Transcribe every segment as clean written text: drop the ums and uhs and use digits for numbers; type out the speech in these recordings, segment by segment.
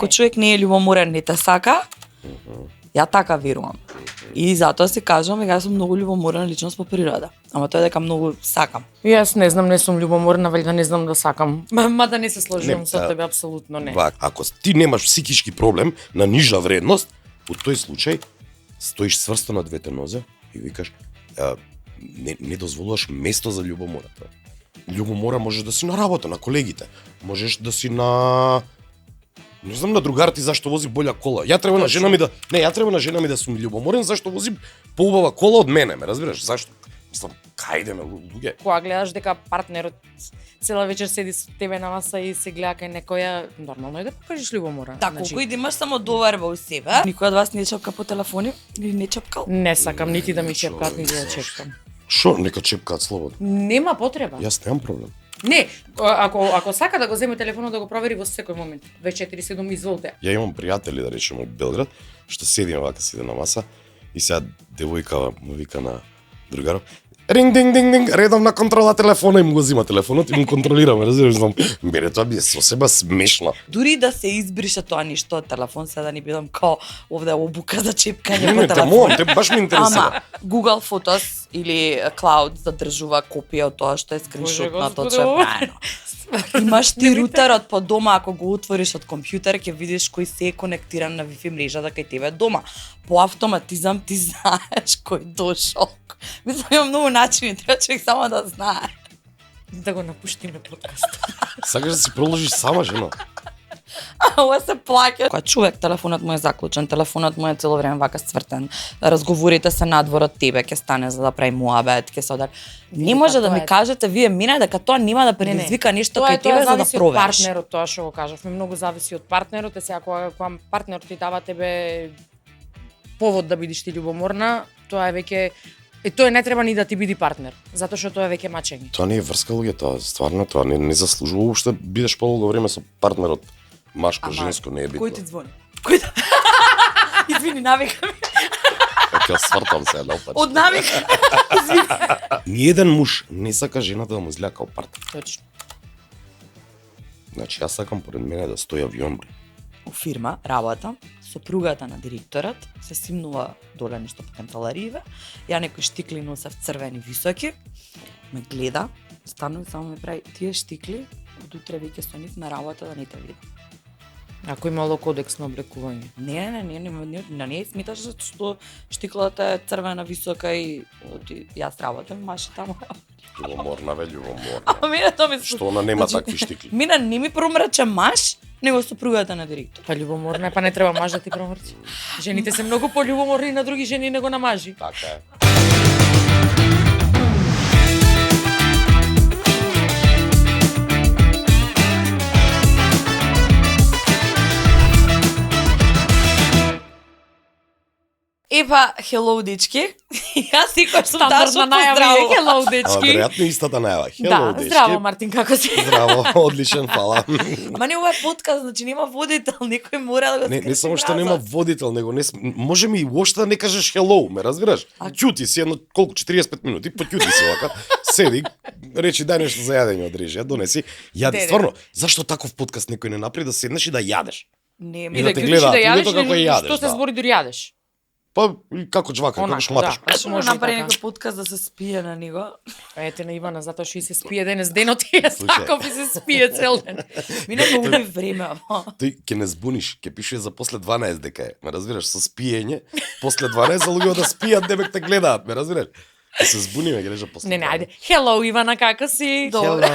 како човек не е љубоморен, не те сака, ја така верувам. И затоа си кажувам, дека јас сум многу љубоморна личност по природа. Ама тоа е дека многу сакам. Јас не знам, не сум љубоморна, валјда не знам да сакам. Мада не се сложувам со тебе, апсолутно не. Ако ти немаш психички проблем на нижа вредност, во тој случај стоиш сврсто на двете нозе и викаш не дозволуваш место за љубомората. Љубомора можеш да си на работа, на колегите, можеш да си на не знам на другар ти зашто вози болја кола. Ја треба на жена ми да сум љубоморен зашто вози поубава кола од мене, ме разбираш? Зашто? Мислам, кајде луѓе? Кога гледаш дека партнерот цела вечер седи со тебе на маса и се гледа кај некоја, нормално е да покажеш љубомора. Да, колку и да имаш само доверба у себе. Никој од вас не чепка по телефони или не чепкал? Не сакам нити да ми чепкаат, нити да чепкам. Шо, нека чепкаат слободно. Нема потреба. Јас немам проблем. Не, ако сака да го земе телефонот да го провери во секој момент. 247 изволте. Ја имам пријатели, да речеме, од Белград, што седиме вака седи на маса и сега девојка му вика на другаров: "Ринг динг динг динг, редовна контрола телефона", и му го зима телефонот и му контролираме, разбираш, знам. Мене тоа би сосема смешно. Дури да се избрише тоа ништо од телефон, сега да ни бидам као овде обука за чепкање Не, по те телефон. молам, те баш ме интересира. Ама Google Photos или Cloud задржува копија од тоа што е скриншотнато, Господи, што е правено. Имаш ти рутерот по дома, ако го отвориш од компјутер, ќе видиш кој се е конектиран на Wi-Fi мрежата кај тебе дома. По автоматизам ти знаеш кој дошол. Мислам, има многу начини, треба човек само да знае. Да го напуштиме подкаст. Сакаш да си проложиш сама, жена? Ова се плаќа. Кога човек телефонот му е заклучен, телефонот му е цело време вака свртен, разговорите се надвор од тебе, ќе стане за да прави муабет, ќе се одар. Не може да ми кажете вие мина дека тоа нема да предизвика ништо кај тебе за да зависи од провериш. партнерот, тоа што го кажавме, многу зависи од партнерот, сега кога партнерот ти дава тебе повод да бидеш ти љубоморна, тоа е веќе тоа не треба ни да ти биде партнер, затоа што тоа е веќе мачење. Тоа не е врска, луѓе, тоа стварно тоа не заслужува уште бидеш подолго време со партнерот. Машко, женско, не е битно. Кој ти звони? Извини, навика ми. Така свртам се наопачно. Од навика. Извини. Ниеден муж не сака жената да му излека партнер. Точно. Значи, јас сакам поред мене да стои авион. У фирма работа, сопругата на директорот се симнува доле нешто по канцеларије, ја некои штикли носев црвени високи, ме гледа, станува и само ме прави: "Тие штикли од утре веќе со нив на работа да не те видам." Ако имало кодекс на облекување. Не сметаш што штиклата е црвена висока и јас работам, маши таму. Љубоморна, љубоморна. А мене тоа ми се... Што она нема Значи, такви штикли? Мене не ми промрача маж, него сопругата на директор. Па љубоморна е, па не треба маж да ти промрчи. Жените се многу пољубоморни на други жени него на мажи. Така е. Епа, hello, дечки. Јас секој сум Стандардна најава е hello, Ама дечки. веројатно истата најава. Хело, Да, дечки. здраво, Мартин, како си? Здраво, одличен, фала. Ама не ова е подкаст, значи нема водител, некој мора да го Не само што нема водител, него може ми уопште да не кажеш hello, ме разбираш? Ќути си едно колку 45 минути, поќути си вака. Седи, речи дај нешто за јадење од режија, донеси. Јади, стварно, зашто таков подкаст некој не направи да седнеш и да јадеш? Не, И да те гледаат луѓето како јадеш. Што се да. збори дури јадеш? Па како џвака, како Онака, шматаш. да. Што Може направи така. некој подкаст да се спие на него? Ете на Ивана, затоа што и се спие денес денот и е Слушај. стаков и се спие цел ден. Мине многу ми време, ама. Тој ќе не збуниш, ќе пише за после 12 дека е. Ме разбираш, со спиење, после 12 за луѓето да спијат, дебек те гледаат, ме разбираш? Ќе се збуниме, ќе лежа после. Не, ајде. Hello, Ивана, како си? Добре.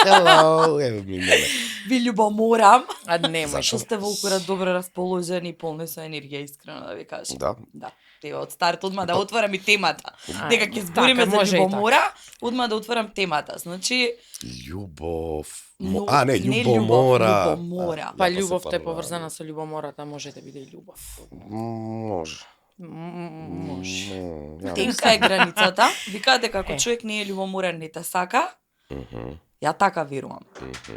Hello, ево ми мене. Ви љубоморам. А не, Што сте волкура добро расположени и полни со енергија, искрено да ви кажам. Да. Да. Те од старт одма да отворам и темата. Ај, Дека ќе збориме така, за може и љубомора, одма да отворам темата. Значи, Љубов. но- Не, не љубомора. љубомора. Па Јако се љубовта е парла. поврзана со љубомората, може да биде и љубов. Може. Може. Ја Тенка е границата. Викате како Е. човек не е љубоморен, не те сака, мислам. ја така верувам.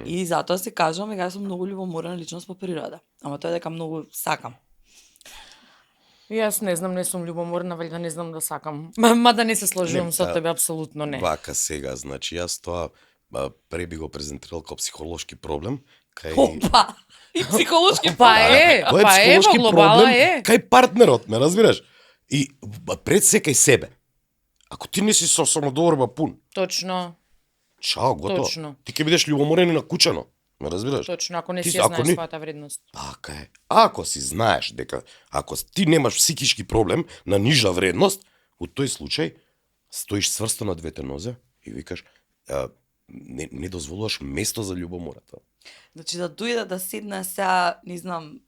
И затоа си кажувам дека јас сум многу љубоморна личност по природа. Ама тоа е дека многу сакам. Јас не знам, не сум љубоморна, валјда не знам да сакам. Мада не се сложувам Не, со тебе, апсолутно не. Вака сега, значи јас тоа пре би го презентирал како психолошки проблем, Опа! И психолошки Па е, Тоа па е, во психолошки глобала проблем е. кај партнерот, ме разбираш? И пред се кај себе. Ако ти не си со самодоверба пун, Точно, чао, готово. Точно. Ти ќе бидеш љубоморен и на кучано. Ме разбираш? точно, ако не Ти си ако ја знаеш не- својата вредност. Така е. Ако си знаеш дека ако ти немаш психички проблем на нижа вредност, во тој случај стоиш сврсто на двете нозе и викаш не дозволуваш место за љубомората. Значи да дојде да седне сега, не знам,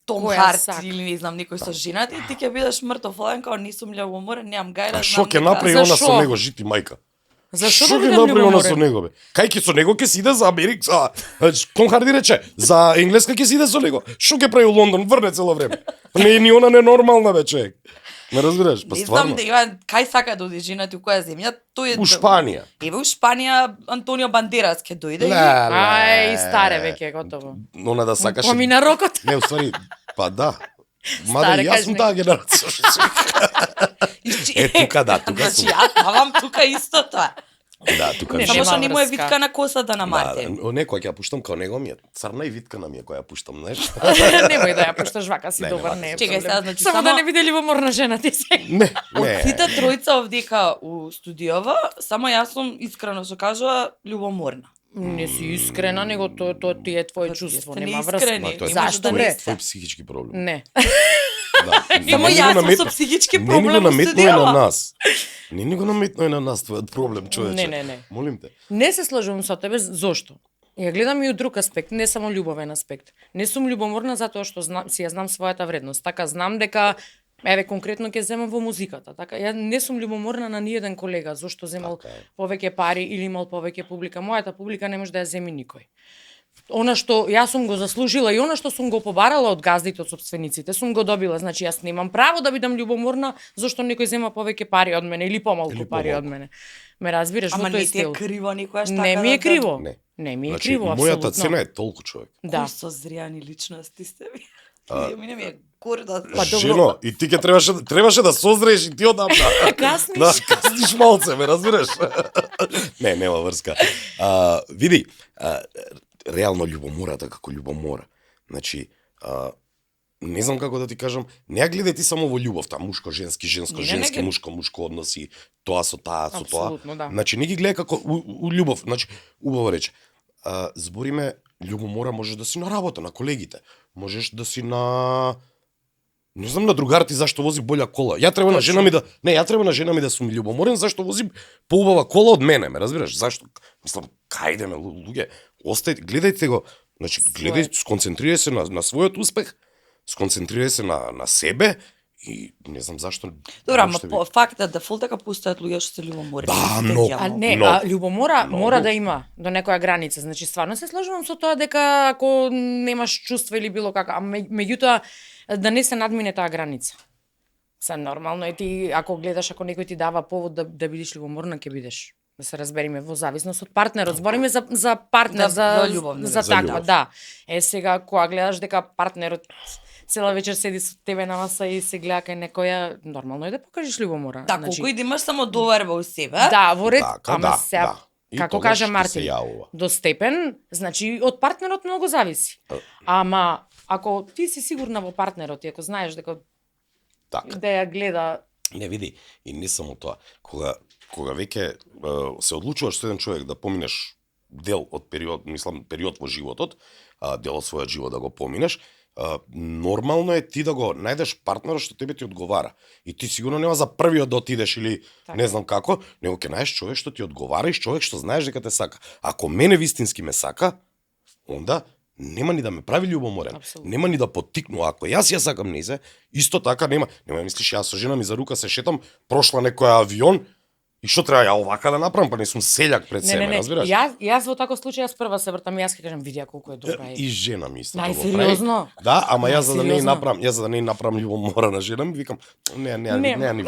Том Која Харт сака? или не знам некој со жената и ти ќе бидеш мртов ладен као не сум љубоморен, немам гајда. А што ќе направи За она шо? со него, жити мајка? Зашо Што да ќе бидам направи она со љубоморен? него, бе? Кај ќе со него ќе си иде за Америка, Том Харди рече, за Енглеска ќе си иде со него. Што ќе прави у Лондон, врне цело време. Не е ни она ненормална бе, човек. Ме разбираш? Па Не знам стварно. да има кај сака да оди жената у која земја, тој е У Шпанија. Еве у Шпанија Антонио Бандерас ќе дојде и Ај, старе веќе готово. Она да сакаше. Помина рокот. Не, уствари, па да. Мада Старе, и јас сум кажи. таа генерација. Е, тука да, тука сум. Значи јас давам тука исто тоа. Да, тука Не, више. Само што нема не му е врска. витка на косата на Мартин. Да, некој ќе ја пуштам као него ми е. Црна и виткана ми е која ја пуштам, знаеш. Немој да ја пушташ вака си Не, добар, не, не е Чекај проблем. сега, значи, Само само- да не биде љубоморна жена ти се. Не, Од не. сите тројца овдека у студиова, само јас сум искрено што кажува љубоморна. Не си искрена, него тоа ти е твое Па, чувство, сте нема неискрени, врска. Тоа е не може Зашто да не бре? сте. Твој психички проблем. Не. Да. Само Не ни јас го сум со наметна- психички Не ни го проблем у наметној на студиова. нас. Не ни го наметној на нас твојот проблем, човече. Не. Молим те. Не се сложувам со тебе, зошто? Ја гледам и од друг аспект, не само љубовен аспект. Не сум љубоморна затоа што си ја знам својата вредност. Така знам дека еве конкретно ќе земам во музиката. Така ја не сум љубоморна на ниеден колега зошто земал Така е. повеќе пари или имал повеќе публика. Мојата публика не може да ја земи никој. Она што јас сум го заслужила и она што сум го побарала од газдите, од собствениците, сум го добила. Значи јас немам право да бидам љубоморна зашто некој зема повеќе пари од мене или помалку Или пари од помалку. мене. Ме разбираш, Ама во тој не ти е стил. криво никогаш така Не ми е да- криво. Не. Не ми е Значи, криво, мојата апсолутно. цена е толку, човек. Да. Кои со зријани личности сте ви? Ми ми е горда. Па добро. Жено, и ти ќе требаше да созрееш и ти одамна. Касниш. Да, касниш малце, ме разбираш? Не, нема врска. Види, реално љубомората како љубомора. Значи, не знам како да ти кажам, не ја гледај ти само во љубовта, мушко-женски, Не, женско-женски, не ги- мушко-мушко односи, тоа со таа, со тоа. Апсолутно, да. Значи, не ги гледај како у љубов. Значи, убаво рече. Збориме, љубомора можеш да си на работа, на колегите. Можеш да си на не знам на другар ти зашто вози болја кола. Ја треба на жена ми да ја треба на жена ми да сум љубоморен зашто вози поубава кола од мене, ме разбираш? Зашто? Мислам, кај идеме луѓе? Остајте, гледајте го. Значи, гледај, сконцентрирај се на својот успех, сконцентрирај се на себе и не знам зашто. Добра, ама уопште по факт е дефолт дека постојат луѓе што се љубоморни. Да, Сите многу. ги А имamo. не, Многу. љубомора Многу. мора да има до некоја граница. Значи стварно се сложувам со тоа дека ако немаш чувства или било како, а меѓутоа да не се надмине таа граница. Се нормално е ти ако гледаш ако некој ти дава повод да бидеш љубоморна ќе бидеш. Да се разбериме во зависност од партнерот. Збориме за партнер, Да, за љубовна за врска. За така, љубов. да. Е сега кога гледаш дека партнерот цела вечер седи со тебе на маса и се гледа кај некоја, нормално е да покажеш љубомора. Да, колку и да имаш само доверба у себе. Да, во ред, Така, ама да, сега, да. И како тогаш кажа ти се Мартин, јавува. до степен, значи од партнерот многу зависи. Ама ако ти си сигурна во партнерот и ако знаеш дека Така. да ја гледа, Не види, и не само тоа. Кога веќе се одлучуваш со еден човек да поминеш дел од период, мислам период во животот, дел од својот живот да го поминеш, нормално е ти да го најдеш партнерот што тебе ти одговара. И ти сигурно нема за првиот да отидеш или Така. не знам како, него ќе најдеш човек што ти одговара и човек што знаеш дека те сака. Ако мене вистински ме сака, онда нема ни да ме прави љубоморен. Апсолутно. Нема ни да поттикнува. Ако јас ја сакам незе, исто така нема мислиш јас со жена ми за рука се шетам, прошла некој авион и што треба ја овака да направам, па не сум селјак пред себе, разбираш? Јас во таков случај јас прва се вртам и јас ќе кажам види колку е добра е. И жена ми исто тоа го Најсериозно? прави. Да, ама јас за да не Најсериозно? и направам љубомора на жена ми, викам, не Не. ни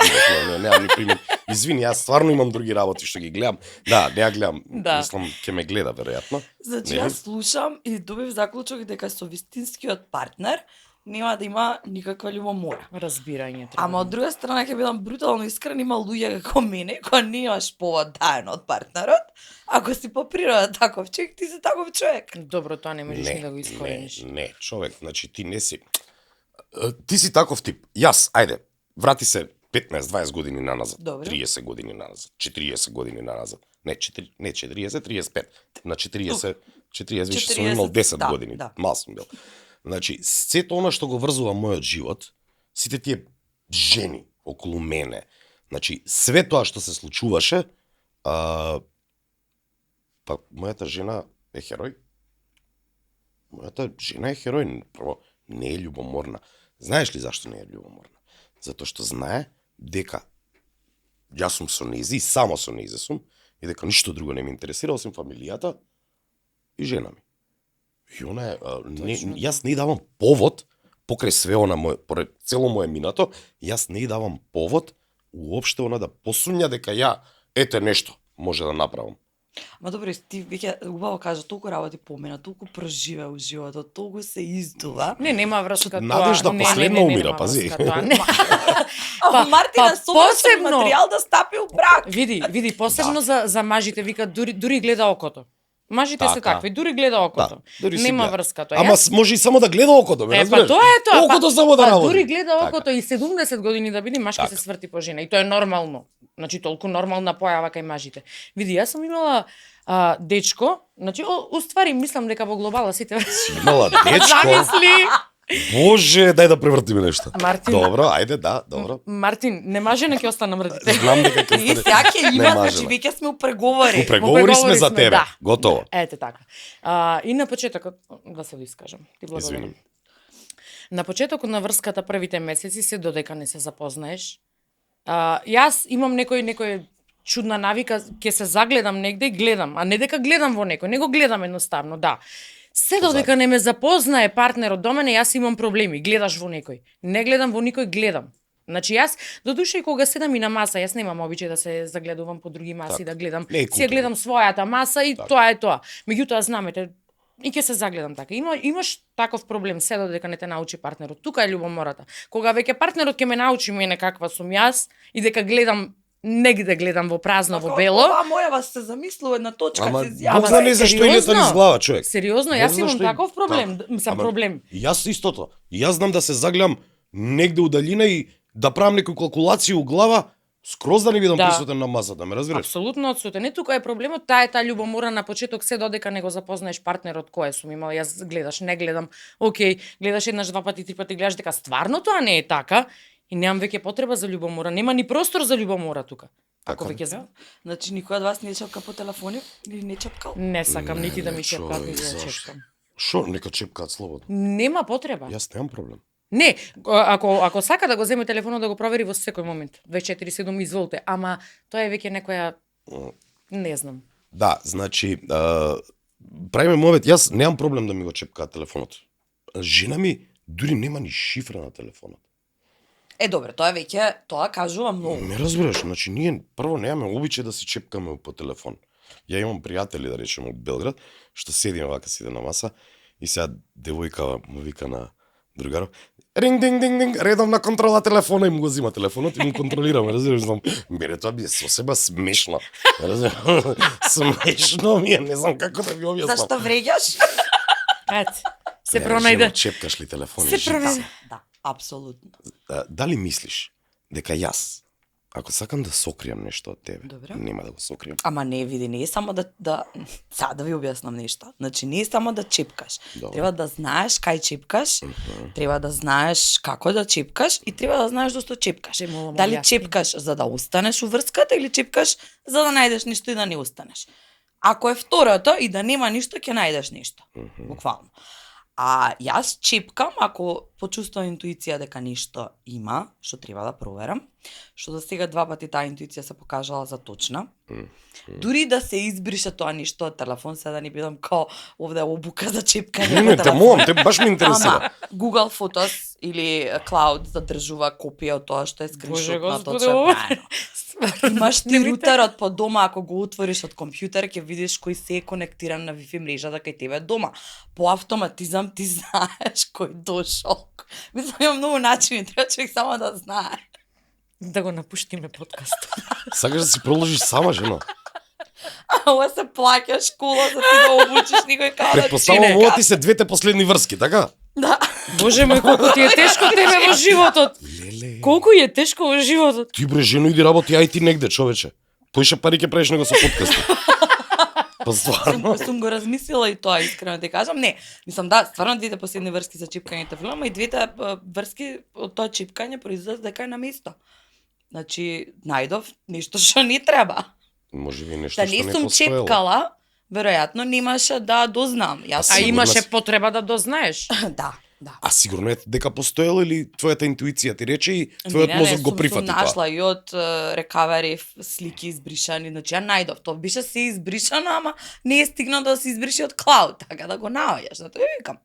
примет. Извини, јас стварно имам други работи што ги гледам. Да, не ја гледам. Да. Мислам ќе ме гледа веројатно. Значи Не. јас слушам и добив заклучок дека со вистинскиот партнер нема да има никаква љубомора. Разбирање треба. Ама од друга страна ќе бидам брутално искрен, има луѓе како мене кои немаш повод даен од партнерот. Ако си по природа таков човек, ти си таков човек. Добро, тоа не можеш ни да го искорениш. Не, човек, значи ти не си ти си таков тип. Јас, ајде, врати се 15-20 години наназад, Добре. 30 години наназад, 40 години наназад. Не 40, 35. На 40 више сум имал 10 да, години. да. Мал сум бил. Значи, сето она што го врзува мојот живот, сите тие жени околу мене, значи, све тоа што се случуваше, па мојата жена е херој. Мојата жена е херој. Прво, не е љубоморна. Знаеш ли зашто не е љубоморна? Затоа што знае дека јас сум со нејзи, само со нејзи сум, и дека ништо друго не ме интересира, осим фамилијата и жена ми. И она е, јас не давам повод, покрај све она поред цело моје минато, јас не давам повод уопште она да посумња дека ја, ете нешто, може да направам. Ма добро, ти веќе убаво кажа, толку работи помена, толку проживе у животот, толку се издува. Не, нема врска тоа. Надежда последна умира, нема пази. врска тоа. Не. А Мартина совршен посебно- материјал да стапи у брак. Види, посебно за мажите вика дури гледа окото. Мажите се Така. такви, дури гледа окото. дури си Нема гледа. врска тоа. Ама може и само да гледа окото, ме Па разбираш? тоа е тоа. Окото само да работи. Дури гледа Така. окото и 70 години да биде машка Така. се сврти по жена и тоа е нормално. Значи толку нормална појава кај мажите. Види, јас сум имала дечко, значи уствари мислам дека во глобала сите Имала дечко. замисли. Боже, дај да превртиме нешто. Мартин. Добро, ајде, да, добро. Мартин, не маже на ќе останам родител. Знам дека ќе И стане. сега ќе Не има, можеме. значи веќе сме у преговори. У преговори сме за тебе. да. Готово. Ете така. И на почетокот, да се искажам. Ти благодарам. Извини. На почетокот на врската првите месеци се додека не се запознаеш. Јас имам некој чудна навика, ќе се загледам негде и гледам, а не дека гледам во некој, него гледам едноставно, да. Се додека не ме запознае партнерот до мене, јас имам проблеми, гледаш во некој. Не гледам во никој, гледам. Значи јас до душа и кога седам и на маса, јас немам обичај да се загледувам по други маси, да гледам. Не е Си ја културно. гледам својата маса и тоа е тоа. Меѓутоа знамете, и ќе се загледам така. Имаш таков проблем се додека не те научи партнерот. Тука е љубомората. Кога веќе партнерот ќе ме научи мене каква сум јас и дека гледам негде гледам во празно, во бело. Ова мојава се замислува една точка Ама се Бог изјавува. знае зашто и лета низ глава, човек. Сериозно, Бог јас знае имам што и- таков проблем, Така. сам Ама, проблем. Јас истото. Јас знам да се загледам негде удалина и да правам некои калкулации у глава, скроз да не бидам Да. присутен на масата, ме разбираш? Апсолутно одсутен. Не тука е проблемот, таа е таа љубомора на почеток се додека не го запознаеш партнерот кој сум имала. Јас гледаш, не гледам. Океј, гледаш еднаш, два пати, три пати, гледаш дека стварно тоа не е така и немам веќе потреба за љубомора. Нема ни простор за љубомора тука. Ако Така. веќе Значи никој од вас не чепка по телефони или не чепкал? не сакам нити да ми Не, чепкаат, човек, нити да зашто? чепкам. Шо, нека чепкаат слободно. Нема потреба. Јас немам проблем. Не, ако сака да го земе телефонот да го провери во секој момент, 24/7 изволте, ама тоа е веќе некоја не знам. Да, значи, правиме мовет, јас немам проблем да ми го чепкаат телефонот. Жена ми дури нема ни шифра на телефонот. Е, добре, тоа веќе, тоа кажува многу. Не разбираш, значи ние прво немаме обичај да си чепкаме по телефон. Ја имам пријатели, да речеме, од Белград, што седиме вака сиде на маса и сега девојка му вика на другаров, ринг динг динг динг, редовна контрола телефона и му го зима телефонот и му контролираме, разбираш, знам, мене тоа би со себе смешно. Разбираш, смешно ми е, не знам како да ви објаснам. Зашто вреѓаш? Ете, се Леле, пронајде. жено, чепкаш ли телефон? Се пронајде. Да, апсолутно. Дали мислиш дека јас, ако сакам да сокријам нешто од тебе, Добре. нема да го сокријам. Ама не, види, не е само сега да ви објаснам нешто. Значи не е само да чепкаш. Добре. Треба да знаеш кај чепкаш, треба да знаеш како да чепкаш и треба да знаеш зашто чепкаш. Те молам, Дали објасни. чепкаш за да останеш у врската или чепкаш за да најдеш нешто и да не останеш. Ако е второто и да нема ништо, ќе најдеш нешто. Буквално. А јас чепкам ако почувствувам интуиција дека нешто има, што треба да проверам, што до сега два пати таа интуиција се покажала за точна. Дури да се избрише тоа нешто од телефон, сега да не бидам као овде обука за чепкање. Не, во те телефон. молам, те баш ме интересира. Ама Google Photos или Cloud задржува копија од тоа што е Боже скриншотнато, господи, што е ова. правено. Имаш ти рутерот по дома, ако го отвориш од компјутер, ќе видиш кој се е конектиран на Wi-Fi мрежата кај тебе дома. По автоматизам ти знаеш кој дошол. Мислам, има многу начини, треба човек само да знае. Да го напуштиме подкастот. Сакаш да си продолжиш сама, жена? Ова се плаќа школа за ти да обучиш никој као да Предпоставувам, чине. ова ти се двете последни врски, така? Да. Боже мој, колку ти е тешко тебе во животот. Леле. Колку е тешко во животот. Ти бре, жено, иди работи IT негде, човече. Поише пари ќе правиш него со подкасти. Па стварно. Сум го размислила и тоа, искрено ти кажам. Не, мислам да, стварно двете последни врски за чипкањето филма и двете врски од тоа чипкање произлез дека е на место. Значи, најдов нешто што не треба. Може би нешто Да што не не сум постоело. чепкала, веројатно немаше да дознам. Јас А Сигурно имаше си. потреба да дознаеш. да, да. А сигурно е дека постоело или твојата интуиција ти рече и твојот мозок го прифати сум тоа? нашла и од рекавери слики избришани, значи ја најдов, тоа беше се избришано, ама не е стигнал да се избрише од клауд, така да го наоѓаш, затоа ја викам.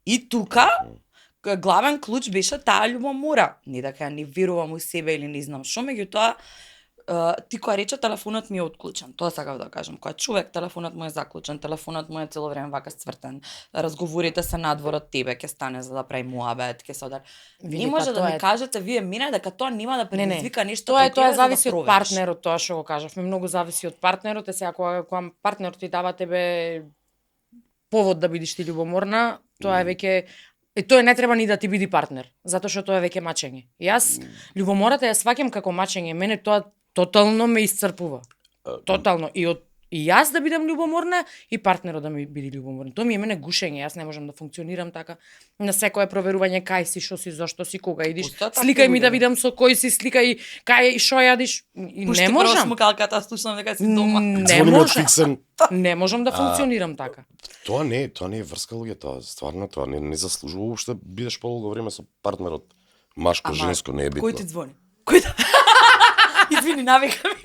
И тука главен клуч беше таа љубомора, не дека ја не верувам у себе или не знам што, меѓутоа ти која рече телефонот ми е отклучен, тоа сакав да кажам. Кога човек телефонот му е заклучен, телефонот му е цело време вака цвртен, разговорите се надвор од тебе, ќе стане за да прави муабет, ќе се одар. Види, Не па може да тоа ми е- кажете вие мене дека тоа нема да предизвика нешто Тоа кај е тоа тебе за да зависи од провериш. партнерот, тоа што го кажавме, многу зависи од партнерот, сега кога партнерот ти дава тебе повод да бидеш ти љубоморна, тоа е веќе тоа не треба ни да ти биде партнер, затоа што тоа е веќе мачење. Јас љубомората ја сваќам како мачење, мене тоа тотално ме исцрпува. Тотално и јас да бидам љубоморна и партнерот да ми биде љубоморен. Тоа ми е мене гушење, јас не можам да функционирам така. На секое проверување кај си, што си, зошто си, кога идиш. Постојат такви Сликај ми луѓе, да бе. видам со кој си, сликај кај што јадиш. И Пушти не прво можам. смукалката, слушам дека си дома. Не Звони ми од можам. фиксен. Не можам да функционирам така. Тоа не е врска, луѓе, тоа стварно тоа не заслужува уопште бидеш подолго време со партнерот. Машко, женско, не е битно. Кој ти звони? Кој да... Извини, навика ми.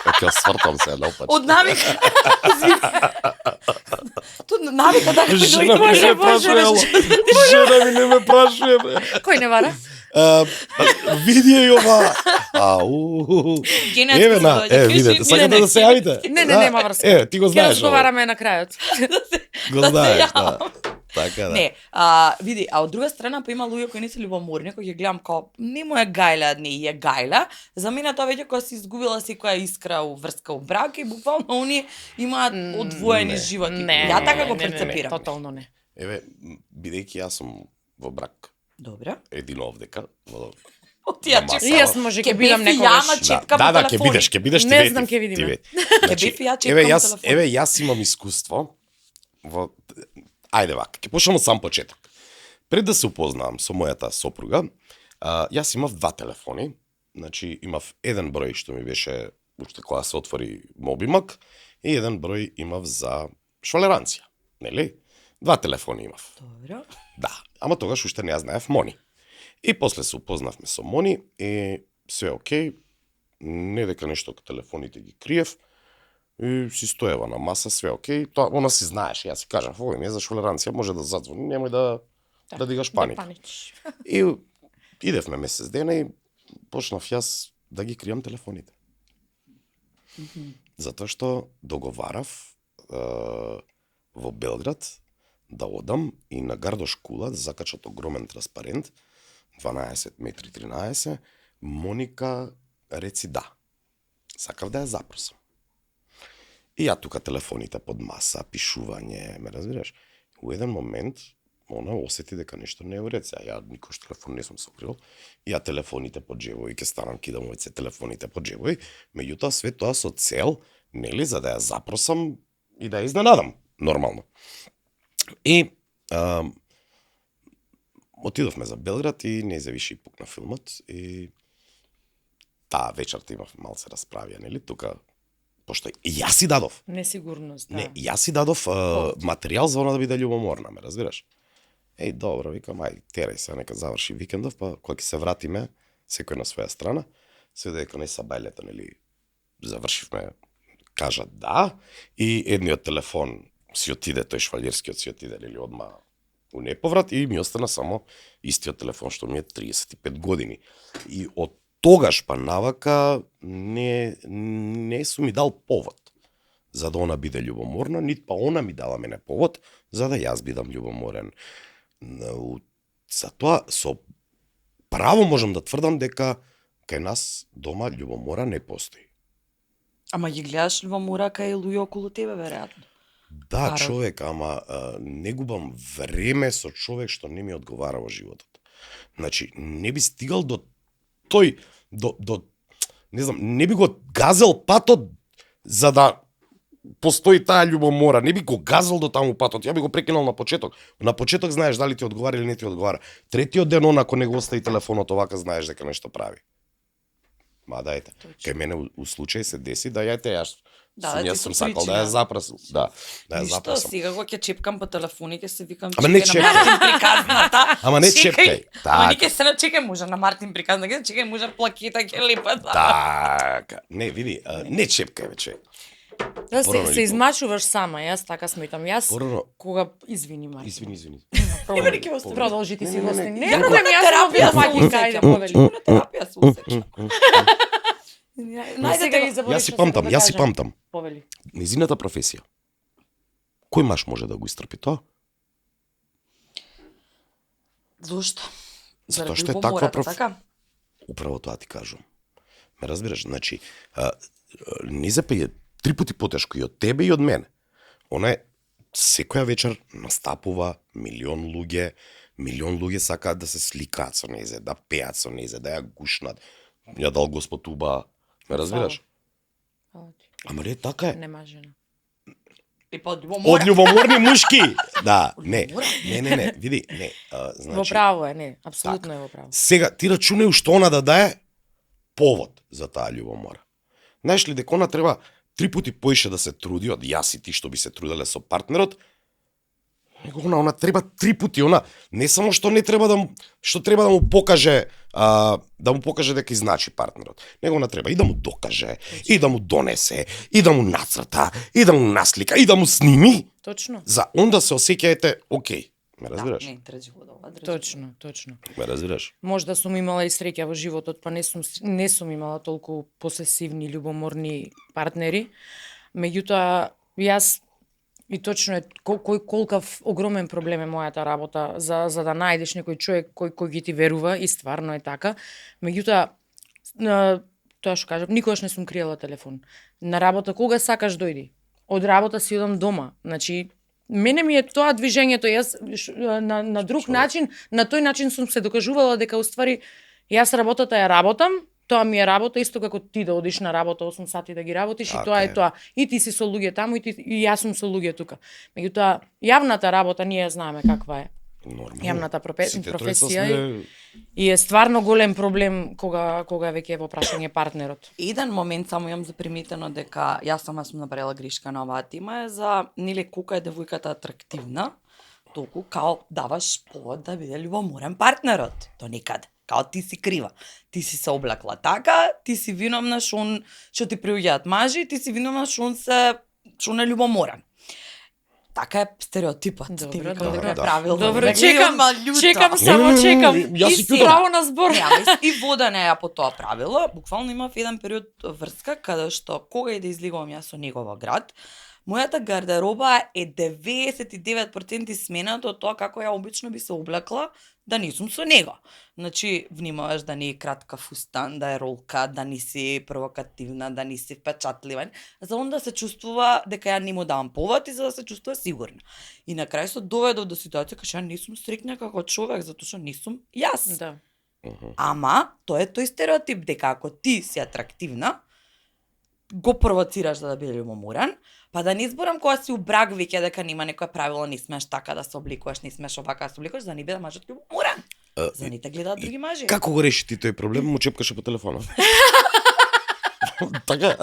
Ќе свртам се наопачно. Од навика. Извини. Тут навика да Жена ми Боже, не ме Боже, прашува, жена ми не ме прашува, бре. Кој не вара? Види ја и ова. Ау. Генетски Еве на, се доаѓа, видете, кажи, сакате не, да се јавите? Не, Да? нема врска. Ти го Ќе знаеш. ова. разговараме на крајот. Го да се знаеш, јавам. да. Така да. Не, види, а од друга страна па има луѓе кои не се љубоморни, кои ќе гледам као не му е гајла, не е гајла. За мене тоа веќе кога си изгубила секоја искра у врска у брак и буквално оние имаат одвоени не. животи. Не, Ја така го не, прецепирам. тотално не. Еве, бидејќи јас сум во брак, Добре. едино овдека, во Од тие Маса. И чипка. јас може Ќе ќе бидам бев и некогаш. јама чипка по да, ќе телефони. бидеш ти Не вети. знам, ќе видиме. ти вети. Ќе бев и ја чипкам еве по јас, телефон. еве јас имам искуство во ајде вака, ќе почнам од сам почеток. Пред да се упознавам со мојата сопруга, јас имав два телефони. Значи имав еден број што ми беше уште кога се отвори мобимак и еден број имав за швалеранција, нели? Два телефони имав. Добро. Да, ама тогаш уште не ја знаев Мони. И после се упознавме со Мони и све окей, не дека нешто како телефоните ги криев, и си стоева на маса, све окей, тоа она си знаеш, јас си кажав, овој ми е за швалеранција, може да задзвони, немој да дигаш паника. панич. И идевме месец дена и почнав јас да ги кријам телефоните. Затоа што договарав во Белград да одам и на Гардош кула да закачат огромен транспарент 12 метри 13 Моника реци да. Сакав да ја запросам. И ја тука телефоните под маса, пишување, ме разбираш? У еден момент она осети дека нешто не е во ред. Ја никош телефон не сум сокрил. Ја телефоните под джебови, ќе станам кидам овој се телефоните под джебови, меѓутоа све тоа со цел, нели, за да ја запросам и да ја изненадам, нормално. И отидовме за Белград и не завиши пукна филмот и таа вечерта имав малце расправија, нели, тука пошто и јас си дадов. Несигурност, да. Не, јас си дадов материјал за она да биде љубоморна, ме разбираш? Еј, добро, викам, ај, терај се, нека заврши викендов, па кога ќе се вратиме, секој на своја страна, се дека не са бајлета, нели, завршивме, кажа да, и едниот телефон си отиде, тој швалирскиот си отиде, нели, одма у неповрат, и ми остана само истиот телефон што ми е 35 години. И од тогаш па навака не сум ми дал повод за да она биде љубоморна, нит па она ми дала мене повод за да јас бидам љубоморен. Затоа со право можам да тврдам дека кај нас дома љубомора не постои. Ама ги гледаш љубомора кај луѓе околу тебе, веројатно. Да, Баро. човек, ама не губам време со човек што не ми одговара во животот. Значи, не би стигал до тој, до не знам, не би го газел патот за да постои таа љубомора, не би го газел до таму патот, ја би го прекинал на почеток. На почеток знаеш дали ти одговара или не ти одговара. Третиот ден онако не го остави телефонот овака, знаеш дека нешто прави. Ма дајте. Кај мене у случај се деси да јас Да, сум сакал да ја запрасил. Да, да ја Ништо, запрасам. сега го ќе чепкам по телефони, ќе се викам Ама не чекај на Мартин приказната. Ама не чепкај. Ама Така. не ќе се начекај мужа на Мартин приказна, ќе чекај мужа плакета ќе липат. Така. Не, види, не чепкај вече. Да Порано се или измачуваш сама, јас така сметам. Јас Порано. кога извини Мајка. Извини. Проблем. ќе остави. Продолжи ти си Не, не, гостин. не. Не, Ја проблем, на јас терапија го се Мајка, усеќам. ајде, повели. На терапија се усеќам. Сега ги Најдете забориш Јас си што памтам, сакам да јас си кажам. памтам. Повели. Незината професија. Кој маж може да го истрпи тоа? Зошто? Затоа Заради што е љубомората, таква така? Управо тоа ти кажувам. Ме разбираш? Значи, Низепе е 3 пати потешко и од тебе и од мене. Она е секоја вечер настапува милион луѓе сакаат да се сликаат со незе, да пеат со незе, да ја гушнат. Ја дал Господ уба. Ме разбираш? Фала ти. Ама не така е. Нема жена. И под Од љубомора. љубоморни мушки. Да, Од не. љубомора? Не, види, не. Во Значи, право е, не, апсолутно е во право. сега ти рачунај што она да дае повод за таа љубомора. Знаеш ли дека она треба 3 пати поише да се труди од јас и ти што би се труделе со партнерот, него она треба 3 пати, она не само што не треба што треба да му покаже дека изначи партнерот, него она треба и да му докаже, и да му донесе, и да му нацрта, и да му наслика, и да му сними, Точно. за онда се осеќаете окей. Ме Да, разбираш? не, држи го да ова, држи. Точно. Ме разбираш? Можда сум имала и среќа во животот, па не сум имала толку посесивни, љубоморни партнери. Меѓутоа, јас и точно е колкав огромен проблем е мојата работа за да најдеш некој човек кој ги ти верува и стварно е така. Меѓутоа, тоа што кажам, никогаш не сум криела телефон. На работа кога сакаш дојди. Од работа си одам дома. Значи, мене ми е тоа движењето, јас на друг начин, на тој начин сум се докажувала дека уствари јас работата ја работам, тоа ми е работа исто како ти да одиш на работа 8 сати да ги работиш и тоа е тоа. И ти си со луѓе таму и јас сум со луѓе тука. Меѓутоа, јавната работа ние ја знаеме каква е. Нормално. Јавната Сите тројца професија сме- и е стварно голем проблем кога веќе е во прашање партнерот. Еден момент само имам заприметено дека јас сама сум направила грешка на оваа тема е за нели колку е девојката атрактивна, толку као даваш повод да биде љубоморен партнерот до некаде. Као ти си крива. Ти си се облекла така, ти си виновна што ти приуѓаат мажи, ти си виновна што не љубоморен. Така е стереотипот. Добро, Ти викам добро. дека е Да. правилно. Добро, Дека чекам, има љута. чекам, Не, само чекам. јас си И чудам. право на збор. И водена ја по тоа правило, буквално имав еден период врска каде што кога и да излегувам јас со него во град, мојата гардероба е 99% смената од тоа како ја обично би се облекла да не сум со него. Значи, внимаваш да не е кратка фустан, да е ролка, да не си провокативна, да не си впечатлива. За онда се чувствува дека ја не му давам повод и за да се чувствува сигурна. И на крај се доведов до ситуација кај што ја не сум среќна како човек, затоа што не сум јас. Да. Ама, тоа е тој стереотип дека ако ти си атрактивна, го провоцираш за да биде љубоморен, па да не зборам кога си у брак веќе дека нема некое правило, не смееш така да се обликуваш, не смееш овака да се обликуваш, за да не биде мажот љубоморен. За да не те гледаат други мажи. Како го реши ти тој проблем? Му чепкаше по телефона. Така.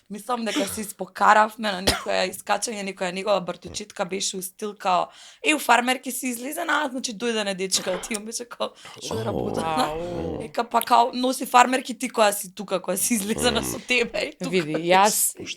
Мислам дека се испокаравме на некоја искачање, некоја негова бартучитка беше у стил као у фармерки си излезена, значи дојдене дечка, ти беше као што е работа. Ау. Ека па као носи фармерки ти која си тука, која си излезена со тебе и тука. Види,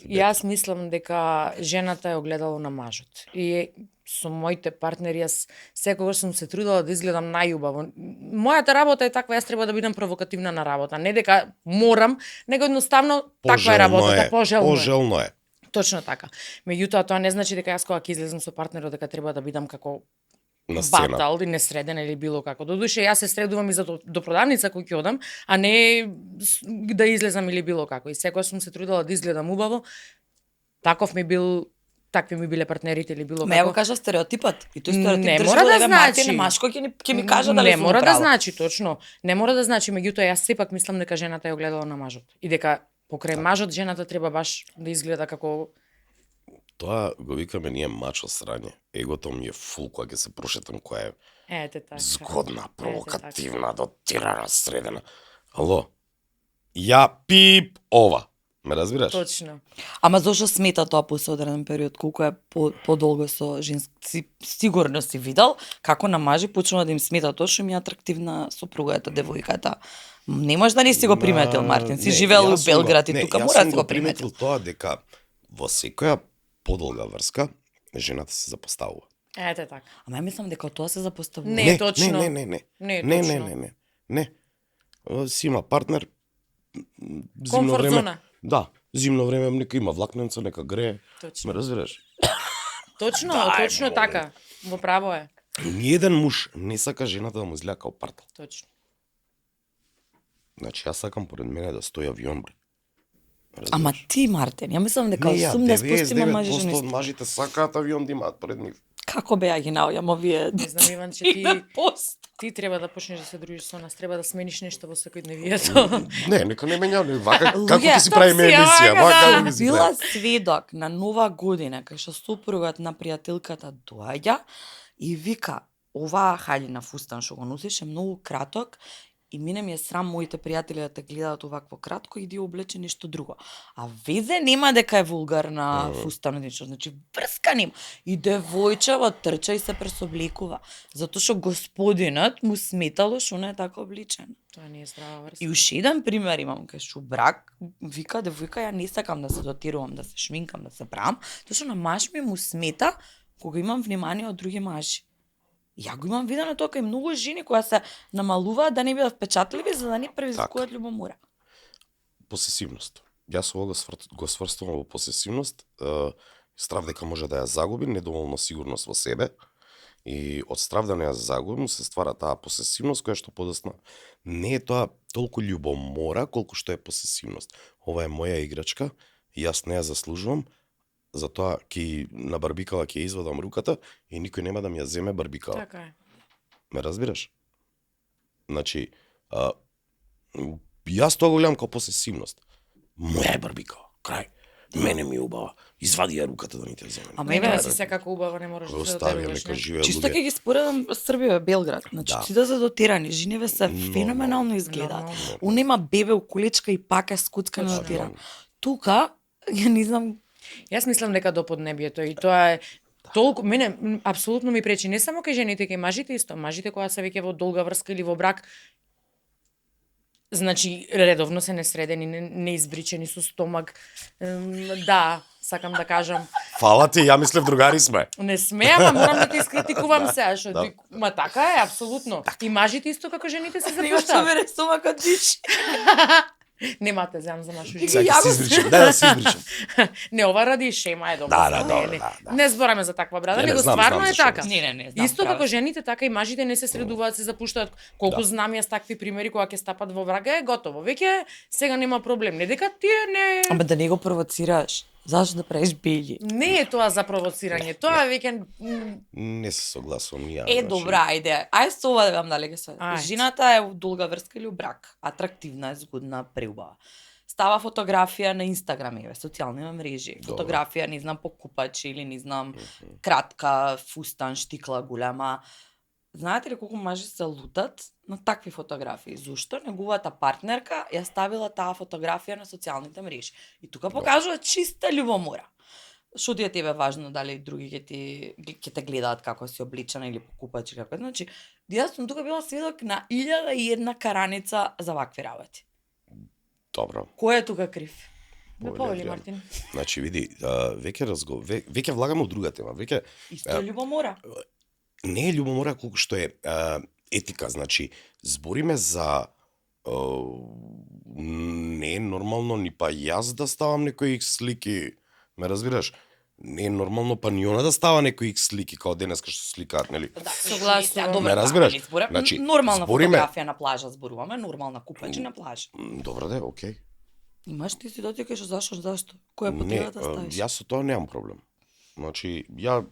јас мислам дека жената е огледало на мажот. И со моите партнери јас секогаш сум се трудела да изгледам најубаво. Мојата работа е таква, јас треба да бидам провокативна на работа, не дека морам, него едноставно таква е работата, пожелно е. Пожелно е. Точно така. Меѓутоа тоа не значи дека јас кога ќе излезам со партнерот дека треба да бидам како На сцена. батал, несреден или било како. Додуше јас се средувам и за до продавница кој ќе одам, а не да излезам или било како. И секогаш сум се трудела да изгледам убаво. Такви ми биле партнерите или било Ме го како. кажа стереотипот. И тој стереотип Не држи мора во да тебе значи. Мартин Машко ќе ми кажа дали не сум мора да управа. значи точно. Не мора да значи, меѓутоа јас сепак мислам дека жената е огледало на мажот. И дека покрај мажот жената треба баш да изгледа како Тоа го викаме ние мачо срање. Егото ми е фул кога ќе се прошетам која е ете така. згодна, Ете провокативна, дотирана, средена. Ало, ја пип ова. Ме разбираш? Точно. Ама зошто смета тоа после одреден период, колку е подолго со женски, сигурно си видел како на мажи почнува да им смета тоа што ми е атрактивна сопругата, девојката. Не можеш да не си го приметил, Мартин. Си живеел у Белград и тука, мора да си го приметил. Тоа дека во секоја подолга врска жената се запоставува. Ете така. Ама ја мислам дека тоа се запоставува. Не е точно. Не. Не е Не, точно. не. Си има партнер. Зимно Комфорт време. зона. Да, зимно време нека има влакненца, нека грее. Точно. Ме разбираш? Точно, Дај, точно молим. така. Во право е. Ниеден муж не сака жената да му изгледа као партал. Точно. Значи, јас сакам поред мене да стои авион, бре. Разбираш? Ама ти, Мартин, ја мислам дека Не, ја, 80% мажи 99% жени. од мажите сакаат авион да имаат поред нив. Како беа ги наоѓам овие? Не знам, Иван, че ти 1%. ти треба да почнеш да се дружиш со нас, треба да смениш нешто во секојдневието. Не, нека не менја, не, вака, како Луѓе, ќе си правиме токсија, емисија, вака, вака да. ќе си Била правиме. сведок на Нова година, кај што супругот на пријателката доаѓа и вика, оваа хаљина фустан што го носиш е многу краток и мене ми е срам моите пријатели да те гледаат овакво кратко и да ја облече нешто друго. А везе нема дека е вулгарна фустан нешто, значи врска нема. И девојчево трча и се пресоблекува, затоа што господинот му сметало што не е така обличен. Тоа не е здрава врска. И уште еден пример имам кај што брак, вика девојка ја не сакам да се дотирувам, да се шминкам, да се правам, тоа што на маж ми му смета кога имам внимание од други мажи. Ја го имам видено тоа кај многу жени кои се намалуваат да не бидат впечатливи за да не предизвикуваат љубомора. Посесивност. Јас ова го сврстувам во посесивност, страв дека може да ја загуби, недоволно сигурност во себе, и од страв да не ја загубим се ствара таа посесивност која што подосна не е тоа толку љубомора колку што е посесивност. Ова е моја играчка, јас не ја заслужувам, затоа ќе на барбикала ќе извадам руката и никој нема да ми ја земе барбикала. Така е. Ме разбираш? Значи, јас тоа го гледам како посесивност. Моја е барбикала, крај. Мене ми е убава. Извади ја руката да не те земе. Ама Не еве, да си секако убава, не можеш да се Остави ја, дотеруваш. нека не? живее чисто луѓе. ќе ги споредам Србија и Белград. Значи, Да. сите се дотирани, жениве се Нормално. феноменално изгледаат. Нормално. У нема бебе у количка и пак е скуцкано Точно. дотиран. Тука, ја не знам, Јас мислам дека до поднебието и тоа е толку мене апсолутно ми пречи не само кај жените, кај мажите исто. Мажите кога се веќе во долга врска или во брак, значи редовно се несредени, неизбричени со стомак. Да, сакам да кажам. Фала ти, ја мислев другари сме. Не сме, ама морам да те искритикувам се, што да. ти, ма така е апсолутно. И мажите исто како жените се Него што запуштаат. мене стомакот диши. Нема те земам за нашу Сега живот. Сега ќе се избричам, да се избричам. Не, ова ради шема е добро. Да, Не, добро, не. да. Не збораме за таква брада, Не, него знам, стварно знам е зашо. така. Не, знам. Исто како правиш. жените, така и мажите не се средуваат, се запуштаат. Колку Да. знам јас такви примери кога ќе стапат во врага е готово. Веќе сега нема проблем. Не дека тие не Ама да не го провоцираш. Зашто да правиш бели? не е тоа за провоцирање. Тоа е веќе Не се согласувам ја. Е, значи. добра, ајде. Ај со ова да вам дали се. Ајде. Жената е у долга врска или у брак. Атрактивна, згодна, преубава. Става фотографија на Инстаграм, еве, социјални мрежи. Добро. Фотографија, не знам, по купачи или не знам, кратка, фустан, штикла голема. Знаете ли колку мажи се лутат на такви фотографии? Зошто неговата партнерка ја ставила таа фотографија на социјалните мрежи? И тука покажува чиста љубомора. Што ти е тебе важно дали други ќе те гледаат како си обличена или по купачи како. Значи, јас сум тука била сведок на 1001 караница за вакви работи. Добро. Кој е тука крив? Да повели Мартин. Значи види, веќе влагаме у друга тема. Веќе Исто е љубомора. не е љубомора колку што е етика, значи збориме за не е нормално ни па јас да ставам некои слики, ме разбираш? Не е нормално па ни она да става некои слики као денеска што сликаат, нели? Да, Согласно. добро, Ме разбираш? Значи, Значи, нормална збориме- фотографија на плажа зборуваме, нормална купање на плажа. Добро да, окей. Имаш ти си дотикаш зашто? Која Не, потреба да ставиш? јас со тоа немам проблем. Значи, ја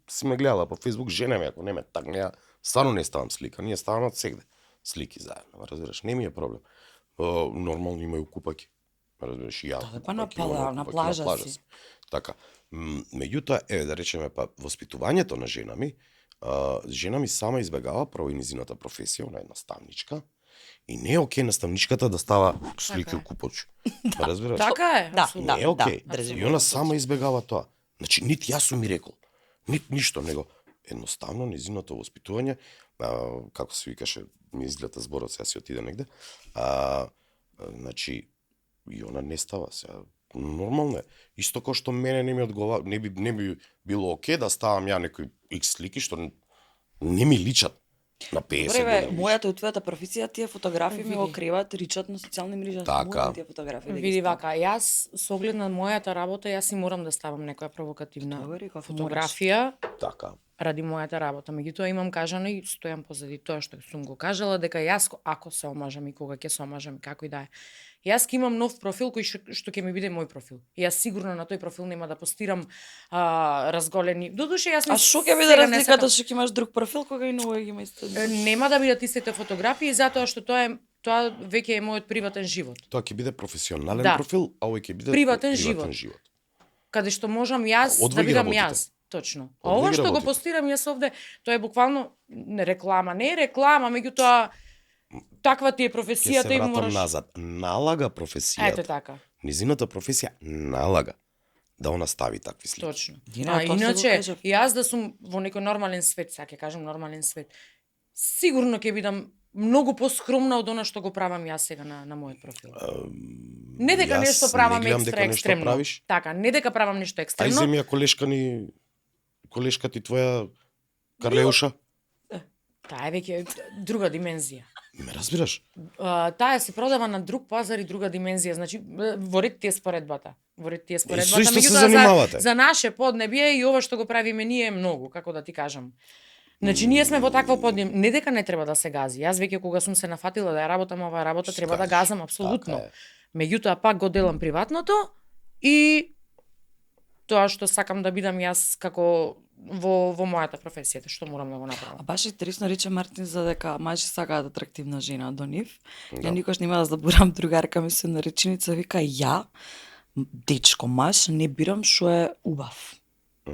си ме гледала по Facebook, жена ми, ако не ме такне, ја стварно не ставам слика, ние ставаме од сегде слики заедно, разбираш, не ми е проблем. Нормално има и купаќи, разбираш, и ја. Да, па на купаќи, има на купаќи, плажа си. Така. Меѓутоа, да речеме, па воспитувањето на жена ми сама избегава прво и низината професија, она е наставничка, и не е окей наставничката да става слики Така е. у купоќи. Разбираш? Така е, Да, апсолутно. Не е окей. држи И она сама избегава тоа. Значи, нити јас сум ми рекол, ништо, него едноставно низиното воспитување, како се викаше, ми изгледа зборот, сега си отиде негде, значи, и она не става сега. Нормално е. Исто како што мене не ми одговара, не би било окей да ставам ја некои икс слики што не ми личат на 50 Добре, години. мојата и твојата професија, тие фотографии ми Види. го криваат, ричат на социјални мрежи, Така. морам тие фотографии да ги Види ставам. вака, јас со оглед на мојата работа, јас си морам да ставам некоја провокативна Добре, како фотографија Така. ради мојата работа. Меѓутоа имам кажано и стојам позади тоа што сум го кажала, дека јас ако се омажам и кога ќе се омажам, како и да е. Јас ќе имам нов профил кој што ќе ми биде мој профил. И јас сигурно на тој профил нема да постирам разголени. Додуше јас А што ќе биде сега не разликата сакам- што ќе имаш друг профил кога и новој ги има исто? Нема да бидат истите фотографии затоа што тоа веќе е мојот приватен живот. Тоа ќе биде професионален Да. профил, а овој ќе биде Приватен живот. Каде што можам јас Од да вај ги бидам работите? јас. Точно. Од А ова вај ги што го работите? постирам јас овде, тоа е буквално реклама. Не е реклама, меѓутоа таква ти е Ќе се професијата и вратам мораш... назад. Налага професијата. Ете така. Низината професија налага да она стави такви слики. Точно. Дина, А тоа се го иначе, кажав. јас да сум во некој нормален свет, сега ќе кажам нормален свет, сигурно ќе бидам многу поскромна од она што го правам јас сега на мојот профил. Не дека Јас нешто правам не гледам екстра дека нешто екстремно. правиш. Така, не дека правам нешто Ај екстремно. земи ја колешка ти твоја Карлеуша. Таа е веќе друга димензија. Ме разбираш? Таа се продава на друг пазар и друга димензија. Значи, во ред ти е споредбата. Во ред ти е Со споредбата. исто се Меѓутоа, занимавате. за наше поднебие и ова што го правиме ние е многу, како да ти кажам. Значи, ние сме во такво поднебие. Не дека не треба да се гази. Јас веќе кога сум се нафатила да ја работам оваа работа, Што треба да кажеш? газам апсолутно. Така е. Меѓутоа, пак го делам приватното и тоа што сакам да бидам јас како во мојата професија, што морам да го направам. А баш интересно рече Мартин за дека мажи сакаат атрактивна жена до нив. Да. Ја никош нема да заборам, другарка ми се нареченица вика ја дечко маж не бирам што е убав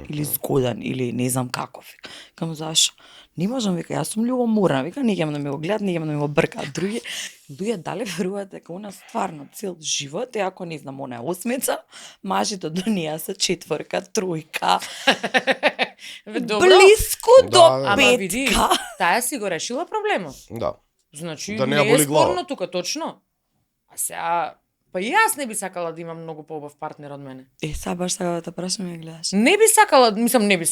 или згоден или не знам каков. Кам зашо? Не можам, вика, јас сум љубоморна, вика, не ќе да ми го гледат, не ќе да ми го бркаат други. Луѓе дали веруваат дека она стварно цел живот, и ако не знам, она е осмица, мажите до неа се четворка, тројка, Добро, блиску Да, до ама види, петка. таа си го решила проблемот. Да. Значи, Да не не ја е боли глава. спорно тука, точно. А сега, па и јас не би сакала да имам многу поубав партнер од мене. Сега баш сега да те прашам ја гледаш. Не би сакала, мислам, не би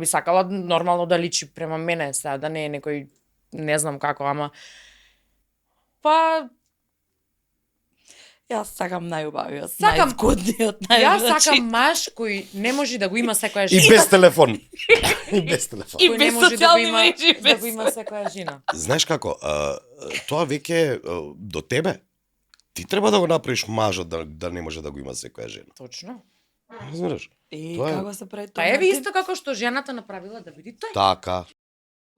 сакала нормално да личи према мене, сега да не е некој, не знам како, ама... Па, Јас сакам најубавиот, Сакам- најзгодниот, јас значи, сакам маж кој не може да го има секоја И жена. без телефон. И без телефон. И Кој без не може да го социјални има, мрежи, да без- го има секоја жена. Знаеш како, тоа веќе до тебе. Ти треба да го направиш мажот да не може да го има секоја жена. Точно. Знаеш? И како се прави тоа? Па еве Мартин? исто како што жената направила да биде тој. Така.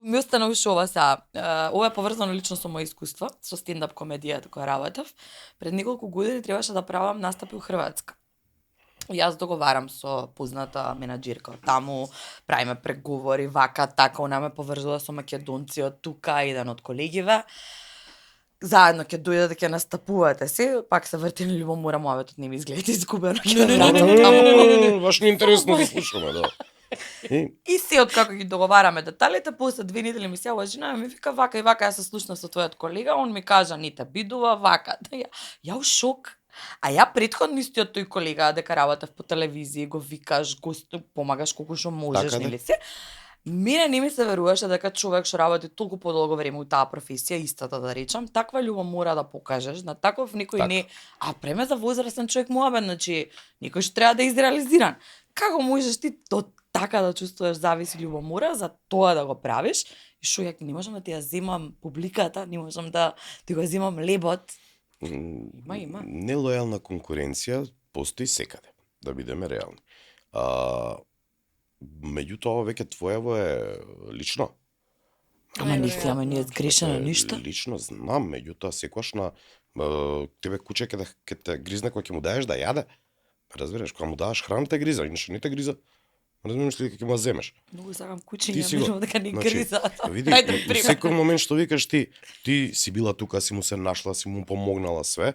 Ми остана уште ова сега. Ова е поврзано лично со моje искуства, со стендап комедијата која работев. Пред неколку години требаше да правам настапи у Хрватска. Јас договарам со позната менаџерка од таму, правиме преговори, вака, така, она ме поврзува со македонци од тука, еден од колегиве. Заедно ќе дојде да ќе настапувате се, пак се врти на љубомора, мојавето не ми изгледа изгубено, ќе да вратам таму. Баш не интересно да слушаме, да. И се откако ги договараме деталите, после 2 недели ми се јава жена и ми вика вака и вака, јас се слушнав со твојот колега, он ми кажа не те бидува вака. Да, ја у шок, А ја претходно истиот тој колега дека работев по телевизија, го викаш, го помагаш колку што можеш, Така да. нели се? Мене не ми се веруваше дека човек што работи толку подолго време у таа професија, истата да речам, таква љубомора да покажеш на таков некој Така. не, а преме за возрастен човек муабет, значи некој што треба да е изреализиран. Како можеш ти така да чувствуваш зависи љубомора за тоа да го правиш? И шо ја не можам да ти ја земам публиката, не можам да ти го земам лебот. Има. Нелојална конкуренција постои секаде, да бидеме реални. Меѓутоа, ова веќе твоево е лично. Ама не си, ама не е сгрешено Е, ништо. Лично знам, меѓутоа секогаш на тебе куче ќе те гризне кога ќе му даеш да јаде. Разбираш, кога му даваш храна те гриза, иначе не те гриза. Разбираш ли дека ќе му ја земеш? Многу сакам Ти кучиња, си го- мислам дека не Значи, гриза. Види, Ајде, и пример. секој момент што викаш ти си била тука, си му се нашла, си му помогнала све.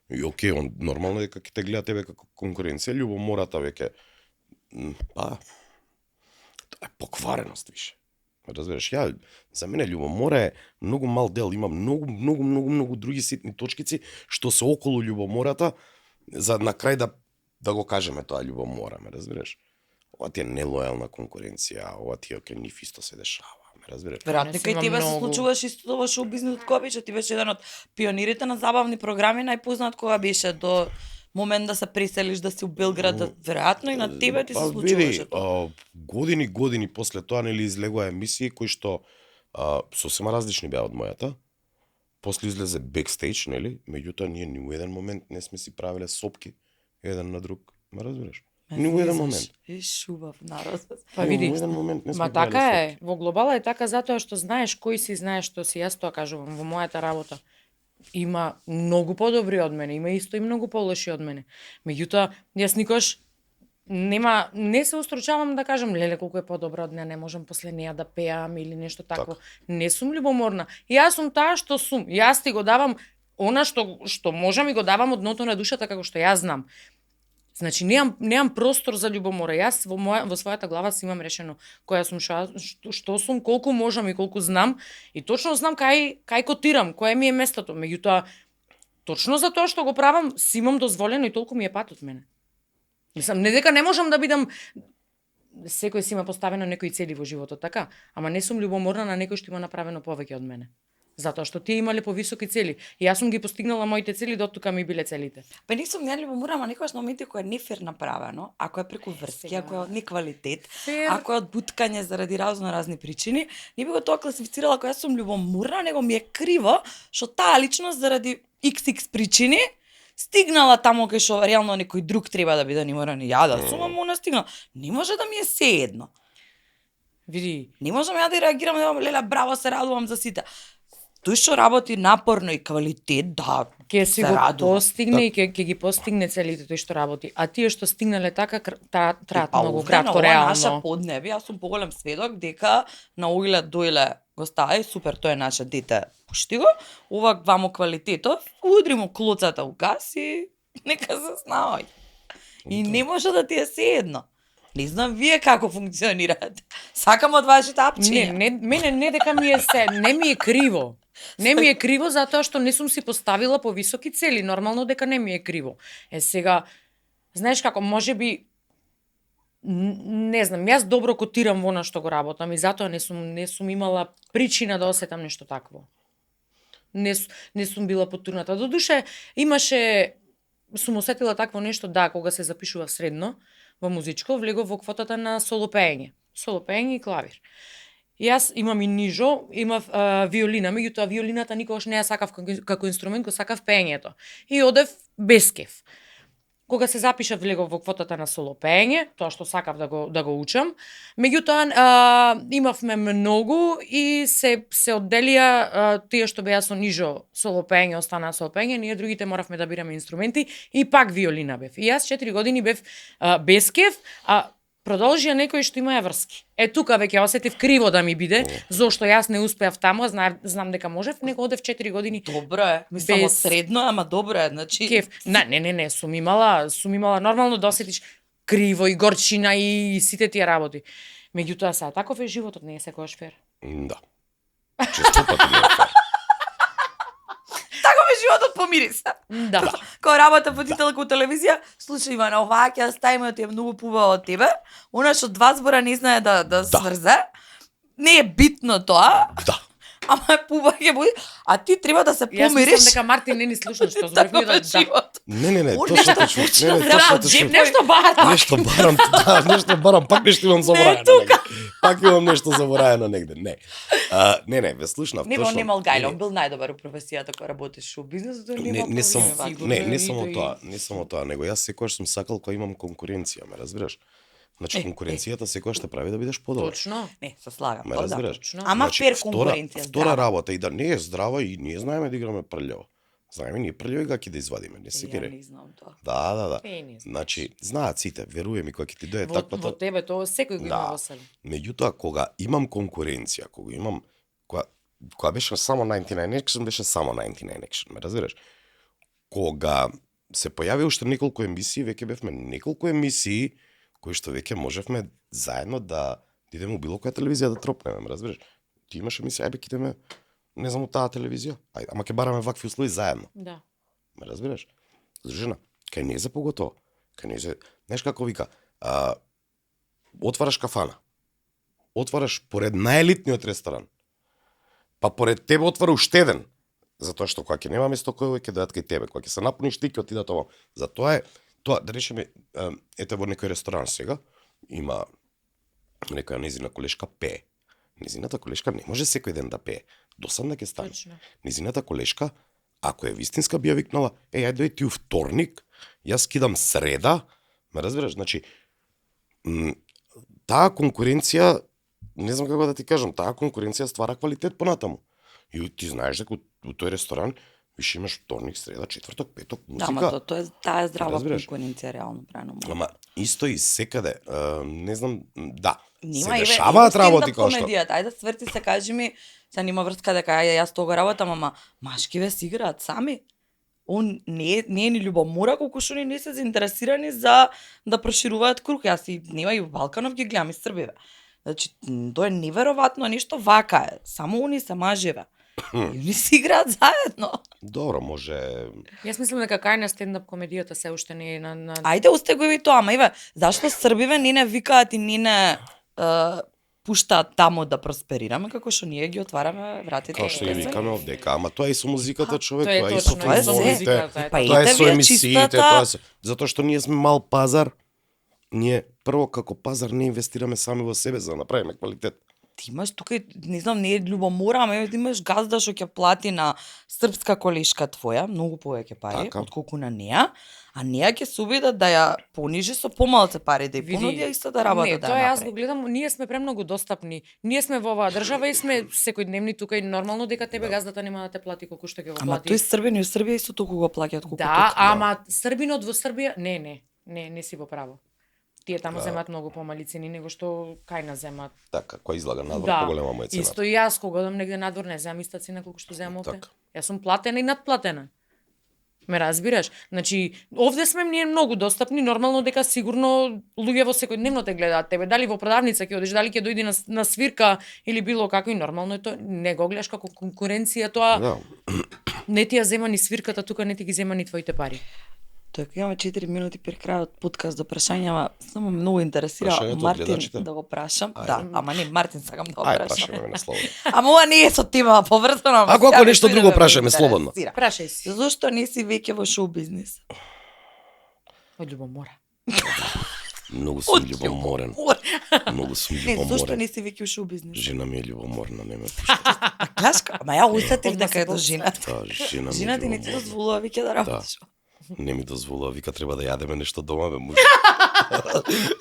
И окей, он нормално дека ќе те гледа тебе како конкуренција, љубомората веќе па тоа е поквареност више. Разбираш, за мене љубомора е многу мал дел, има многу други ситни точкици што се околу љубомората за на крај да го кажеме тоа љубомора, ме разбираш? Ова ти е нелојална конкуренција, ова ти е кај нив исто се дешава, ме разбираш? Веројатно Денес кај има тебе се многу. случуваше исто во шоу бизнисот кога беше, ти беше еден од пионирите на забавни програми, најпознат кога беше до момент да се преселиш да си у Белград, веројатно и на тебе ти се Па, случуваше види, тоа. години после тоа нели излегоа емисии кои што сосема различни беа од мојата. После излезе бекстејдж, нели? Меѓутоа ние ни у еден момент не сме си правеле сопки еден на друг, ме разбираш? Ни у еден момент. Е шубав народ. Па Ни види, у еден момент не сме ма правеле така сопки. е, во глобала е така затоа што знаеш кој си, знаеш што си, јас тоа кажувам во мојата работа. Има многу подобри од мене, има исто и многу полоши од мене. Меѓутоа, јас никош не се устручавам да кажам леле колку е подобра од неа, не можам после неа да пеам или нешто такво. Не сум љубоморна. Јас сум таа што сум. Јас ти го давам она што можам и го давам од дното на душата како што јас знам. Значи немам простор за љубомора. Јас во својата глава си имам решено која сум, што сум, колку можам и колку знам и точно знам кај котирам, кое ми е местото. Меѓутоа точно за тоа што го правам си имам дозволено и толку ми е патот мене. Мислам, не дека не можам да бидам, секој си има поставено некои цели во животот, така, ама не сум љубоморна на некој што има направено повеќе од мене. Затоа што тие имале повисоки цели. И јас сум ги постигнала моите цели, дотука ми биле целите. Па не сум љубомора, ама некогаш на моменти кој е нефер направено, ако е преку врски, Сега. ако е од неквалитет, Фер. ако е од буткање заради разни причини, не би го тоа класифицирала која сум љубоморна, него ми е криво што таа личност заради XX причини стигнала таму кај што реално некој друг треба да биде ниморан и ја да сум, ама она стигнала. Не може да ми е сеедно. Види, Не можам ја да реагирам, да леле, браво, се радувам за сите. Тој што работи напорно и квалитет, да, ќе си се го радувам. постигне и ќе ги постигне целите тој што работи. А тие што стигнале така траат Па многу овде кратко на ова наше реално. поднебе, јас сум поголем сведок дека на Уиле дојле го стаја, супер, тој е наше дете, пушти го, ова вамо квалитетов, удри му клоцата у газ и нека се снаоѓа. И не може да ти е седно. Не знам вие како функционирате. Сакам од вашите апчиња. Мене не дека ми е не ми е криво. Не ми е криво затоа што не сум си поставила повисоки цели, нормално дека не ми е криво. Сега, знаеш како, можеби не знам, јас добро котирам во она што го работам и затоа не сум имала причина да осетам нешто такво. Не сум била потурната. Додуше, сум осетила такво нешто, да, кога се запишував средно во музичко, влегов во квотата на солопење и клавир. Јас имам и нижо, имав виолина, меѓутоа виолината никогаш не ја сакав како инструмент, го сакав пеењето. И одев без кеф. Кога се запишав, влегов во квотата на солопење, тоа што сакав да го учам. Меѓутоа имавме многу и се одделија тие што беа со нижо солопење, останаа солопење, ние другите моравме да бираме инструменти и пак виолина бев. И јас 4 години бев без кеф, а продолжија некој што имаја врски. Тука веќе осетив криво да ми биде, зошто јас не успеав таму, знам дека можев, него одев 4 години. Добро е, мислам од Без- средно, ама добро е, значи Кеф. Не, сум имала нормално да осетиш криво и горчина и сите тие работи. Меѓутоа сега таков е животот, не е секогаш фер. Да. Често пати не е фер. таков е животот, помири се. Да. Кога работа водителка у телевизија, слушај Ивана, оваа ќе ставиме ти е многу побава од тебе. Она што два збора не знае да сврзе. Не е битно тоа. Да. Ама е побаќе буди, а ти треба да се Јас помириш. мислам дека Мартин не ни слуша што Така зборуваме е да. живот. Не, О, точно нешто точно. Не, Да, точно од точно. Нешто бара. Нешто барам, да, нешто барам, пак нешто имам забораено негде. Пак имам нешто забораено негде. Не, ве слушнав Не, точно. он немал гајле, он бил најдобар у професијата кога работиш у бизнисот, он немал Не само проблеми. не само тоа, не само тоа, него јас секогаш сум сакал кога имам конкуренција, ме разбираш? Значи конкуренцијата секогаш те прави да бидеш подобар. Точно. Не, се слагам. Ме тоа разбираш? точно. Ама Значи, фер втора конкуренција. работа и да не е здрава и ние знаеме да играме прљаво. Знаеме ние прљави гаки да извадиме, не се Ја кере. не знам тоа. Да. Не знаеш. Значи, знаат сите, веруе ми кога ќе ти дое Во таквата. тебе тоа секој го има Да. во себе. Меѓутоа, кога имам конкуренција, кога беше само 99 Action, беше само 99 Action, ме разбираш? Кога се појави уште неколку емисии, веќе бевме неколку емисии кои што веќе можевме заедно да идеме у било која телевизија да тропнеме, ме разбираш? Ти имаш емисија, ајбе ќе идеме, не знам, у таа телевизија, ајде, ама ќе бараме вакви услови заедно, Да. ме разбираш? Здружена, кај не за поготово, кај не за, знаеш како вика, отвараш кафана, отвараш поред најелитниот ресторан, па поред тебе отвара уште еден, затоа што кога ќе нема место кој ќе дојдат кај тебе, кога ќе се напуниш ти ќе отидат ово. Затоа е тоа да речеме ете во некој ресторан сега има некоја незина колешка пее. Незината колешка не може секој ден да пее. Досадна ќе стане. Точно. Незината колешка, ако е вистинска, би ја викнала, ајде дојди ти у вторник, јас кидам среда, ме разбираш? Значи, таа конкуренција, не знам како да ти кажам, таа конкуренција ствара квалитет понатаму. И ти знаеш дека у тој ресторан више имаш вторник, среда, четврток, петок, Да, музика. ама тоа е таа е здрава Разбираш? конкуренција реално правено. Ама исто и секаде, не знам, да, Нема се и дешаваат работи како што. комедијата. Ајде сврти се, кажи ми, се нема врска дека јас тоа го работам, ама машкиве си играат сами. Он не е ни љубомора, колку што не се заинтересирани за да прошируваат круг. Јас и нема и Балканов ги гледам и Србиве. Значи, тоа е неверојатно, нешто вака е. Само они се мажеве. И они си играат заедно. Добро, може. Јас мислам дека кај на стендап комедијата се уште не е на Ајде устегови тоа, ама иве, зашто Србиве не викаат и не пуштаат таму да просперираме, како што ние ги отвараме вратите. Како што ги песен? викаме овдека, ама тоа е и со музиката, човек, тоа е тоа е и со точно, и со филмовите, музиката, Па тоа е ите со вие емисиите, чистата- тоа е со... Затоа што ние сме мал пазар, ние прво како пазар не инвестираме сами во себе за да направиме квалитет. Ти имаш тука, не знам, не е љубомора, ама ти имаш газда што ќе плати на српска колешка твоја, многу повеќе пари, Така. отколку на неа, а неа ќе се обиде да ја понижи со помалце пари, да ја Види, понуди ја истата работа не, да тоа ја јас го направи. гледам, ние сме премногу достапни. Ние сме во оваа држава и сме секојдневни тука и нормално дека тебе газдата нема да те плати колку што ќе го Ама плати. тој Србини у Србија исто толку го плаќаат колку Да, тука. ама Србинот во Србија, не си во право. Тие таму земаат многу помали цени него што кај на земаат. Така, кој излага надвор, Да. поголема му е цената. Исто и јас кога одам негде надвор не земам иста цена колку што земам овде. Така. Јас сум платена и надплатена. Ме разбираш? Значи, овде сме ние многу достапни, нормално дека сигурно луѓе во секојдневно те гледаат тебе, дали во продавница ќе одиш, дали ќе дојди на свирка или било како и нормално е тоа, не го гледаш како конкуренција, тоа Да. не ти ја зема ни свирката тука, не ти ги зема ни твоите пари. Тоа имаме 4 минути пред крајот подкаст до прашањава, само ме многу интересира Прашањето од Мартин гледачите? да го прашам. Ајде. Да, ама не Мартин сакам да го Ај, прашам. прашаме ме на слободно. Ама ова не е со тема поврзано. ама Ако сега ме нешто тој друго да ме прашаме, слободно. интересира. Прашај си. Зошто не си веќе во шоу бизнис? Од љубомора. Многу сум љубоморен. Многу сум Не, зошто љубоморен. не си веќе во шоу бизнис? Жена ми е љубоморна, не ме пушта. А клашка, ама ја усетив Одма дека се е до полза. жената. Да, жена ми е Жената не ти љубоморна. дозволува веќе да работиш. Не ми дозволува, вика треба да јадеме нешто дома, бе, муж.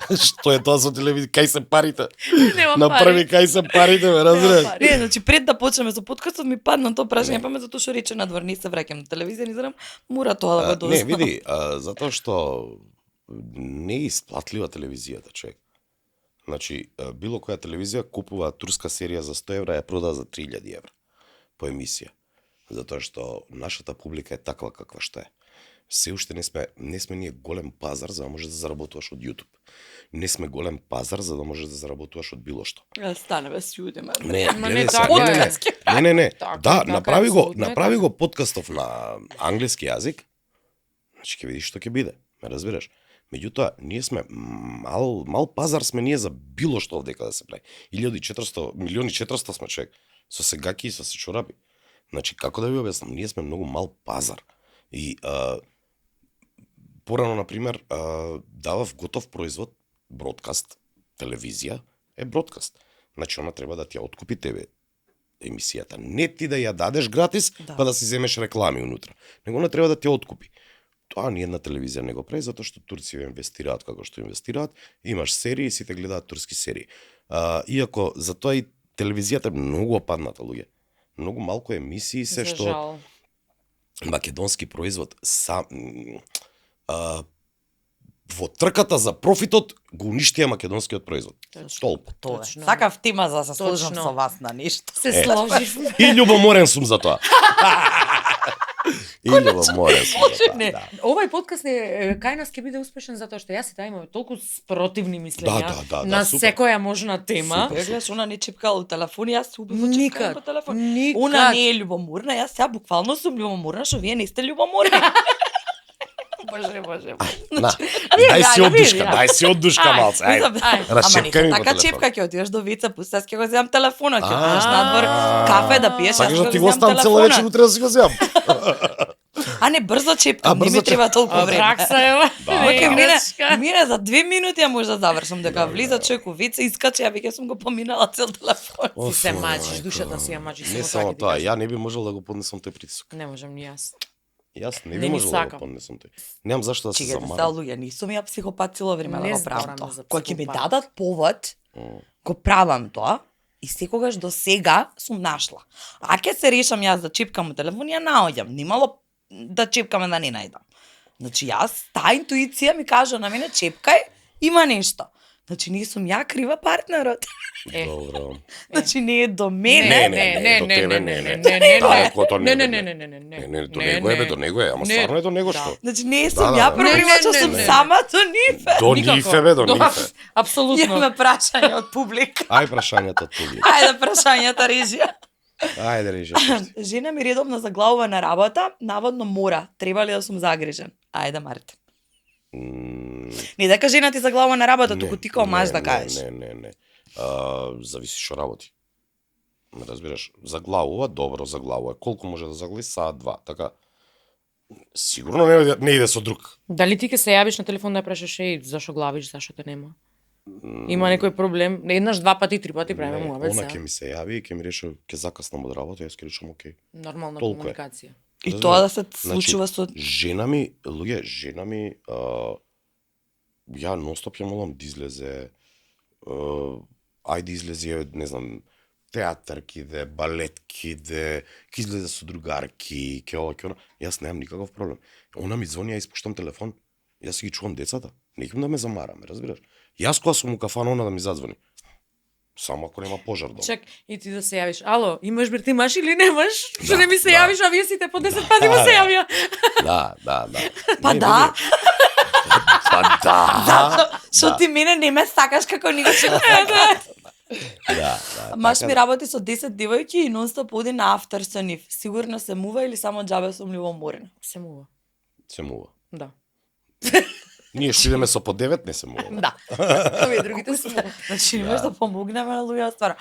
Што е тоа со телевизија? Кај се парите? Нема На први кај се парите, ме разбираш? Не, значи пред да почнеме со подкастот ми падна тоа прашање, па ме затоа што рече надвор не се враќам на телевизија, не знам, мора тоа да го Не, дознам. види, затоа што не е исплатлива телевизијата, човек. Значи, било која телевизија купува турска серија за 100 евра, ја продава за 3000 евра по емисија. Затоа што нашата публика е таква каква што е. се уште не сме ние голем пазар за да можеш да заработуваш од YouTube. Не сме голем пазар за да можеш да заработуваш од било што. Стане бе си удиме. Не, Ма гледај не, се, така не. Така, Да, така, направи го подкастов на англиски јазик. Значи ќе видиш што ќе биде, ме разбираш. Меѓутоа, ние сме мал пазар сме ние за било што овдека да се прави. 1.400.000.400 сме човек со сегаки и со се чорапи. Значи како да ви објаснам, ние сме многу мал пазар. И порано на пример давав готов производ, бродкаст, телевизија е бродкаст. Значи она треба да ти ја откупи тебе емисијата. Не ти да ја дадеш гратис, па да си земеш реклами унутра. Него не треба да ти ја откупи. Тоа ни една телевизија не го прави затоа што турци инвестираат како што инвестираат, имаш серии, сите гледаат турски серии. Иако за тоа и телевизијата е многу опадната, луѓе. Многу малку емисии се За што жал. македонски производ во трката за профитот го уништија македонскиот производ. Толку. Тоа е. Точно. Сакав тима за да се сложам Точно. со вас на ништо. Се сложив. И љубоморен сум за тоа. И љубоморен сум за тоа. Не, Да. овај подкаст кај нас ќе биде успешен затоа што јас и таа имаме толку спротивни мислења Да, на супер. секоја можна тема. Ја гледаш, она не чипкала у телефон, јас се убиво Никад. чипкам по телефон. Никад. Она не е љубоморна, јас сега буквално сум љубоморна, што вие не сте љубоморни. Боже. На, Ајде, дај си од душка малце, ајде. Ама Разчепкај ми не по така телефон. чипка, ќе отидеш до вица, пусташ ќе го земам телефонот, ќе отидеш надвор кафе да пиеш, јас Сакаш ќе да ти го го земам оставам цела вечер, телефонот. утре да си го земам. А не брзо чипкам, не брзо ми треба толку време. Пракса е ова. Океј, Не, грешка. мине за 2 минути ја може да завршам, дека влиза човек у вица, искачи, ја веќе сум го поминала цел телефон. Си се мачиш, душата си ја мачиш. Не само тоа, ја не би можел да го поднесам тој притисок. Не можам ни јас. Јас не Не би ми можел да сакам. го поднесам тој. Немам зашто да се Чекајте се, замарам. луѓе, не сум ја психопат цело време да Не го зборам правам тоа. за Кога ќе ми психопат. дадат повод, го правам тоа и секогаш до сега сум нашла. А ќе се решам јас да чипкам у телефон, ја наоѓам. Немало да чипкаме да не најдам. Значи јас, таа интуиција ми кажа на мене чепкај, има нешто. Значи не сум ја крива партнерот. Добро. Значи не е до мене. до тебе не. Далекото Не, не, не, не, не, не, не, не. Не, до него е, бе, до него е, ама Не. стварно е до него Да. што. Значи не сум Да, ја да. проблемот, Не, сум не. сама до ниве. До Никако. нифе, бе, до нифе. Апсолутно. Имаме прашање од публика. Ај прашањето од публика. Ајде прашањата режија. Ајде режи. Жена ми редовно заглавува на работа, наводно мора, треба ли да сум загрижен? Ајде Марте. Не дека жена ти заглавува на работа, туку ти као маж да кажеш. Не. Зависи што работи. Ме разбираш, заглавува, добро заглавува. Колку може да заглави? Саат, два, така. Сигурно не иде со друг. Дали ти ќе се јавиш на телефон да ја прашаш еј зашо главиш, зашо те нема? Има некој проблем? Еднаш, два пати, три пати правиме Не, муабет она сега. ќе ми се јави и ќе ми реше ќе закаснам од работа, јас ќе речам окей. Нормална Толку е. комуникација. И тоа да се Значи, случува со... Жена ми, ја нонстоп ја молам да излезе, ајде излезе, не знам, театар киде, балет киде, ќе излезе со другарки, ќе ова, ќе она. Јас немам никаков проблем. Она ми звони, ја испуштам телефон, јас си ги чувам децата, не искам да ме замараме, разбираш? Јас кога сум у кафана, она да ми задзвони. Само ако нема пожар дома. Чек, и ти да се јавиш. Ало, имаш брат, имаш или немаш? Што Да, не ми се да. јавиш, а вие сите по 10 пати му се јавија. Да. Па Не, да, Па да. што ти мене не ме сакаш како никош. Да. Маш така ми работи со 10 девојки и нонстоп оди на афтер со нив. Сигурно се мува или само џабе сум љубоморена. Се мува. се мува. Да. Ние што идеме со по 9 не се мува. Да. Овие другите се мува. Значи, не може да помогнеме на луѓе ствара.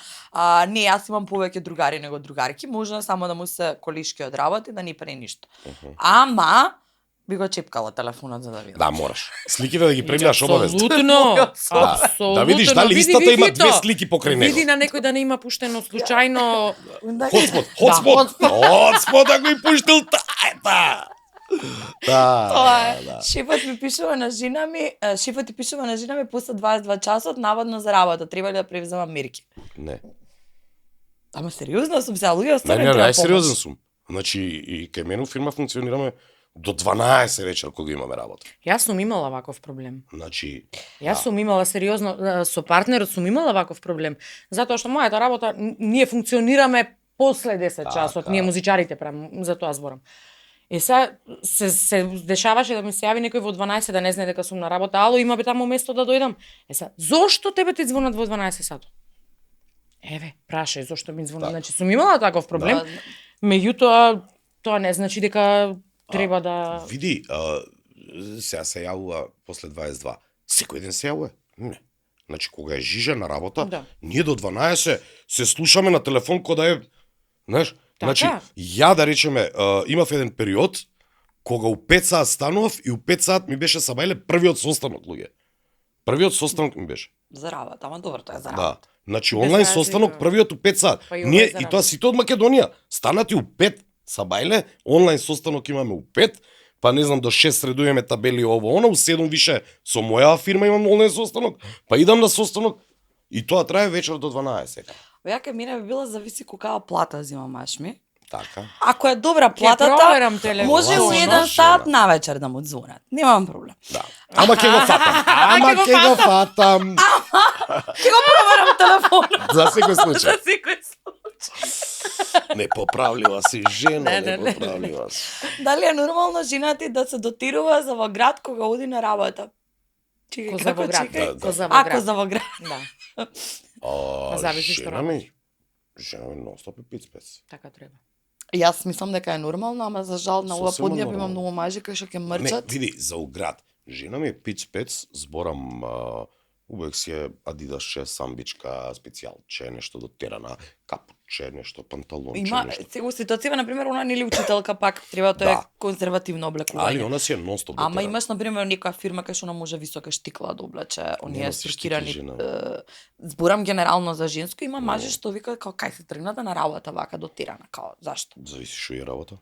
Не, јас имам повеќе другари него другарки, можно само да му се колишки од работа и да ни пре ништо. Ама би го чепкала телефонот за да видам. Да, мораш. Сликите да ги прегледаш обавезно. Апсолутно. Да видиш дали Види, листата има види две то. слики покрај него. Види на некој да не има пуштено случајно. Хотспот, ако и пуштил тајта. Тоа Да. е. Шефот ми пишува на жена ми, шефот ти пишува на жена ми после 22 часот наводно за работа, треба ли да превземам мерки. Не. Ама сериозно сум се, луѓе Не, остави не, најсериозен сум. Значи, и кај мене у фирма функционираме до 12 вечер кога имаме работа. Јас сум имала ваков проблем. Значи, Јас сум имала сериозно со партнерот сум имала ваков проблем, затоа што мојата работа ние функционираме после 10 часот, ние музичарите правиме, за тоа зборам. Сега се дешаваше да ми се јави некој во 12 да не знае дека сум на работа. Ало, има бе таму место да дојдам. Сега, зошто тебе ти звонат во 12 сато? Еве, прашај зошто ми звонат. Значи сум имала таков проблем. Меѓутоа тоа не значи дека треба да Види, сега се јавува после 22. Секој ден се јавува? Не. Значи кога е жиже на работа, Да. ние до 12 се слушаме на телефон кога е, знаеш, Така. значи ја да речеме, имав еден период кога у 5 саат станував и у 5 саат ми беше сабајле првиот состанок, луѓе. Првиот состанок ми беше. За работа, ама добро, тоа е за Да. работа. Значи Без онлайн разлика. состанок првиот у 5 саат. Па и ова Ние е за и тоа работа. сите од Македонија. Станати у 5 сабајле, онлайн состанок имаме у 5, па не знам до 6 средуеме табели ово оно, у 7 више со моја фирма имам онлайн состанок, па идам на состанок и тоа трае вечер до 12. Ја мене би била зависи колкава плата зима маш ми. Така. Ако е добра Ќе платата, проверам телефон. може у Гласна 1 жена. сат навечер да му звонат. Немам проблем. Да. Ама ќе го фатам. Ама Ќе го ќе го фатам. Ќе го проверам телефонот. За секој случај. За секој случај. Непоправлива си жена, Не, не, не. непоправлива си. Дали е нормално жената да се дотирува за во град кога оди на работа? Чекај, Коза како во град. чекај? Да, Коза во Ако град. за во град. Да, А, зависи што жена ми нон-стоп е пиц-пец. така треба. Јас мислам дека е нормално, ама за жал на ова Сосема поднеб има нормално. многу мажи кои што ќе Не, мрчат. види, за уград. Жена ми е пиц-пец, зборам убек си е адидасче, самбичка, специјалче, нешто дотерана, капуче, нешто панталонче, Има нешто. сега ситуација, на пример, она нели учителка пак треба тоа е Да. конзервативно облекување. Али она си е нон-стоп Ама дотерана. имаш на пример некоја фирма кај што она може висока штикла да облече, оние Нема си струкирани. штикли, жена. Зборам генерално за женско, има мажи што викаат као кај се тргната на работа вака дотирана, као зашто? Зависи што е работа.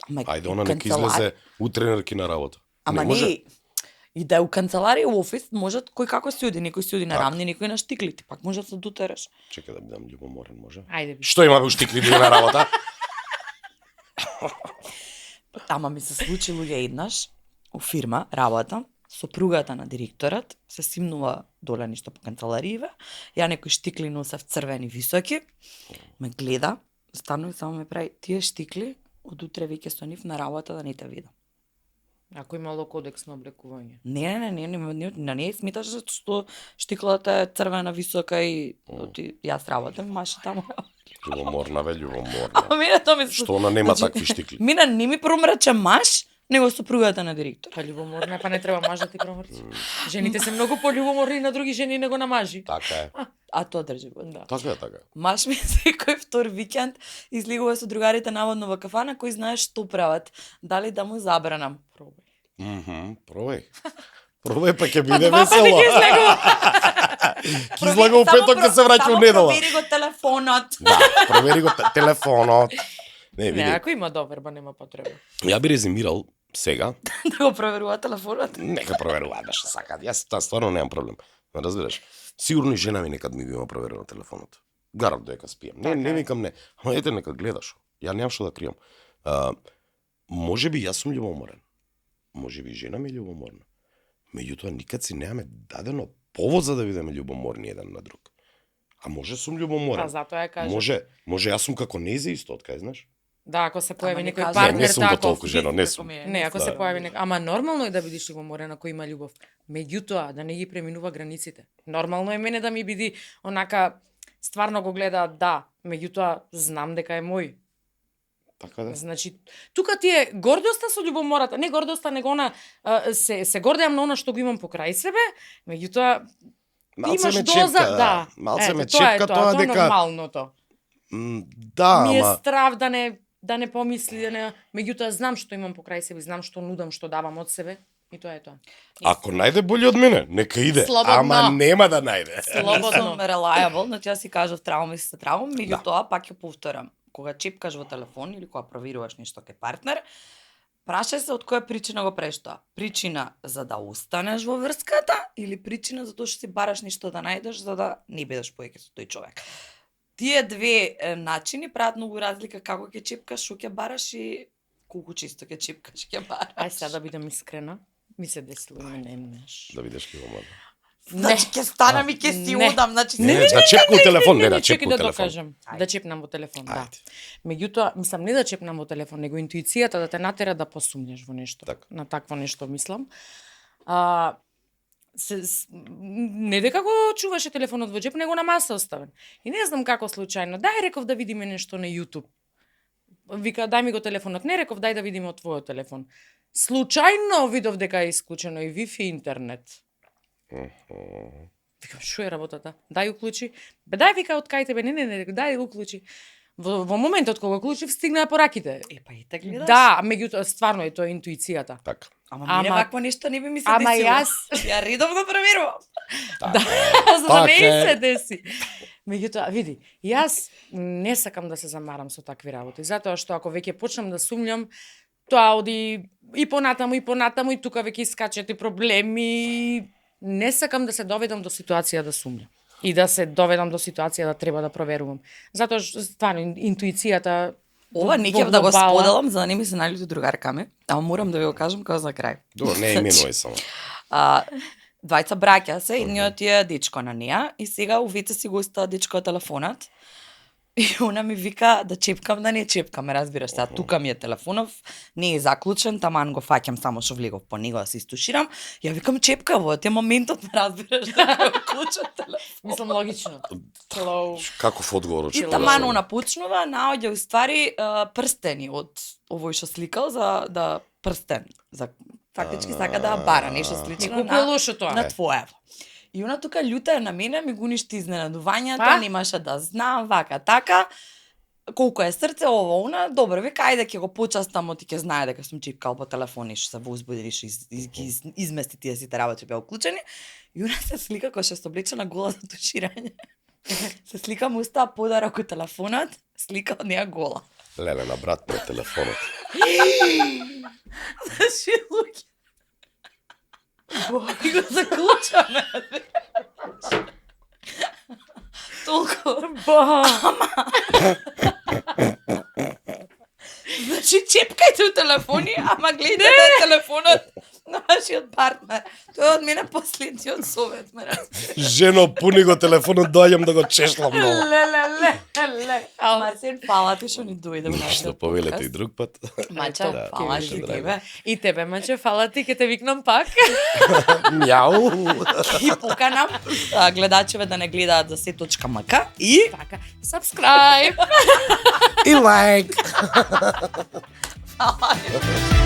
Ама Ајде, она нека канцелар- излезе утренерки на работа. Ама може. не, и да е у канцеларија у офис, можат кој како си оди, некој си оди на Така. рамни, некој на штиклите, пак може да се дотераш. Чекај да бидам љубоморен, може? Ајде би. Што има уштикли на работа? Ама ми се случи луѓе еднаш у фирма, работа, сопругата на директорот се симнува доле ништо по канцеларииве, ја некои штикли носев црвени високи, ме гледа, станува и само ме прави, тие штикли, од утре веќе со нив на работа да не те видам. Ако имало кодекс на облекување. Не, не сметаш што штиклата е црвена висока и јас работам, маши таму. Љубоморна, бе, љубоморна. Ама мене тоа ми се Што она нема Значи, такви штикли? Мина не ми промрача маш, него сопругата на директор. Па љубоморна е, па не треба маж да ти промрчи. Жените се многу пољубоморни на други жени него на мажи. Така е. А тоа држи го, да. Така е, така. Маш ми секој втор викенд излегува со другарите наводно во кафана кои знаеш што прават. Дали да му забранам? Пробај. Пробај. Пробај, па ќе Па биде два пати весело. ги излегува. Ќе излага у петок ќе се враќа у недела. Само провери го телефонот. Да, провери го телефонот. Не, Не, види. ако има доверба, нема потреба. Ја би резимирал сега. Да го проверува телефонот. Нека проверуваат да што сакаат. Јас тоа стварно немам проблем. Не разбираш? Сигурно и жена ми некад ми го има проверено телефонот. Гарам дека спием. Не, Така не е. викам не. Ама ете нека гледаш. Ја немам што да кријам. Може би јас сум љубоморен. Може би жена ми е љубоморна. Меѓутоа никад си немаме дадено повод за да бидеме љубоморни еден на друг. А може сум Па љубоморен. затоа ја кажам. Може јас сум како незе исто, откај знаеш? Да, ако се појави Ама не некој кажам. партнер Не сум го таков. толку жено, не сум. Не, ако Да. се појави некој, ама нормално е да бидеш љубоморен ако има љубов. Меѓутоа, да не ги преминува границите. Нормално е мене да ми биде онака стварно го гледа, да, меѓутоа знам дека е мој. Така да. Значи, тука ти е гордоста со љубомората, не гордоста, него она се гордеам на она што го имам покрај себе, меѓутоа Малце имаш ме доза, чепка, да. Малце ме тоа е чепка тоа, тоа тоа е дека нормалното. Да, Ми е ама страв да не помисли, да не, меѓутоа знам што имам покрај себе, знам што нудам, што давам од себе и тоа е тоа. ако најде бољи од мене, нека иде. Слободно. Ама нема да најде. Слободно. Сум reliable, значи јас си кажав трауми се траум, меѓутоа пак ја повторам. Кога чепкаш во телефон или кога проверуваш нешто кај партнер, прашај се од која причина го правиш тоа. Причина за да останеш во врската или причина за тоа што си бараш нешто да најдеш за да не бидеш повеќе со тој човек. Тие две начини прават многу разлика како ќе чепкаш, што ќе бараш и колку често ќе чепкаш, ќе бараш. Ај сега да бидам искрена, ми се десило и мене неш. Да видиш љубоморна. Значи ќе станам и ќе си Не. удам, значи Да чепка у телефон, не да чепка чекај у да телефон. докажам. Да чепнам во телефон, да. Ајде. Меѓутоа, мислам не да чепнам во телефон, него интуицијата да те натера да посумњаш во нешто. Така. На такво нешто мислам. Не дека го чуваше телефонот во џеп, него на маса оставен. И не знам како случајно. Дај реков да видиме нешто на YouTube. Вика, дај ми го телефонот. Не реков, дај да видиме од твојот телефон. Случајно видов дека е исклучено и Wi-Fi интернет. Викам, шо е работата? Дај уклучи. Бе, дај вика од кај тебе, не, дај уклучи. Во моментот кога уклучив, стигнаа пораките. Па и те гледаш. Да, меѓутоа стварно е тоа интуицијата. Така. Ама мене Ама- вакво нешто не би ми се Ама десило. јас Ја редовно проверувам. за да не Така е. се деси. Меѓутоа, види, јас не сакам да се замарам со такви работи, затоа што ако веќе почнам да сумњам, тоа оди и понатаму и тука веќе искачат и проблеми. Не сакам да се доведам до ситуација да сумњам. И да се доведам до ситуација да треба да проверувам. Затоа што стварно интуицијата Ова не во ќе да го глобала- споделам за да не ми се налјути другарка ми, ама морам да ви го кажам како за крај. Добро, не именувај само. Двајца браќа се, едниот е дечко на неа и сега увица си го остава дечко телефонот. И она ми вика да чепкам, да не чепкам, разбираш, сега тука ми е телефонов, не е заклучен, таман го фаќам само што влегов по него да се истуширам. Ја викам чепка во те моментот, разбираш, да го клучен телефон. мислам логично. Hello. Каков одговор И очекуваш? таман она почнува, наоѓа уствари прстени од овој што сликал за да прстен, за фактички сака да ја бара нешто слично Неколку е лошо тоа. на твоево. И она тука љута е на мене, ми го уништи изненадувањето, Па? немаше да знам, вака, така. Колку е срце, ова, она, добро, вика, ајде ќе го почастам, ти ќе знае дека сум чипкал по телефон и што се возбудили, што измести тие сите работи беа уклучени. И она се слика кој што се облечена гола за туширање. Се слика му остава подарок од телефонот, слика од неа гола. Леле, на брат на телефонот. Значи, луѓе. И го заклучаме. Толку. Ба. Значи, чепкајте у телефони, ама гледајте телефонот на вашиот партнер. Тоа е од мене последниот совет, ме разбираш. Жено, пуни го телефонот, доаѓам да го чешлам много. Ле. Марсен, фала ти што ни дојде во Што нашиот повелете и друг пат. Мача, Да, фала ќе ти ви тебе. И тебе, маче, фала ти, ке те викнам пак. Мјау. И поканам гледачеве да не гледаат за се.мк и Така, subscribe. И лайк. фала.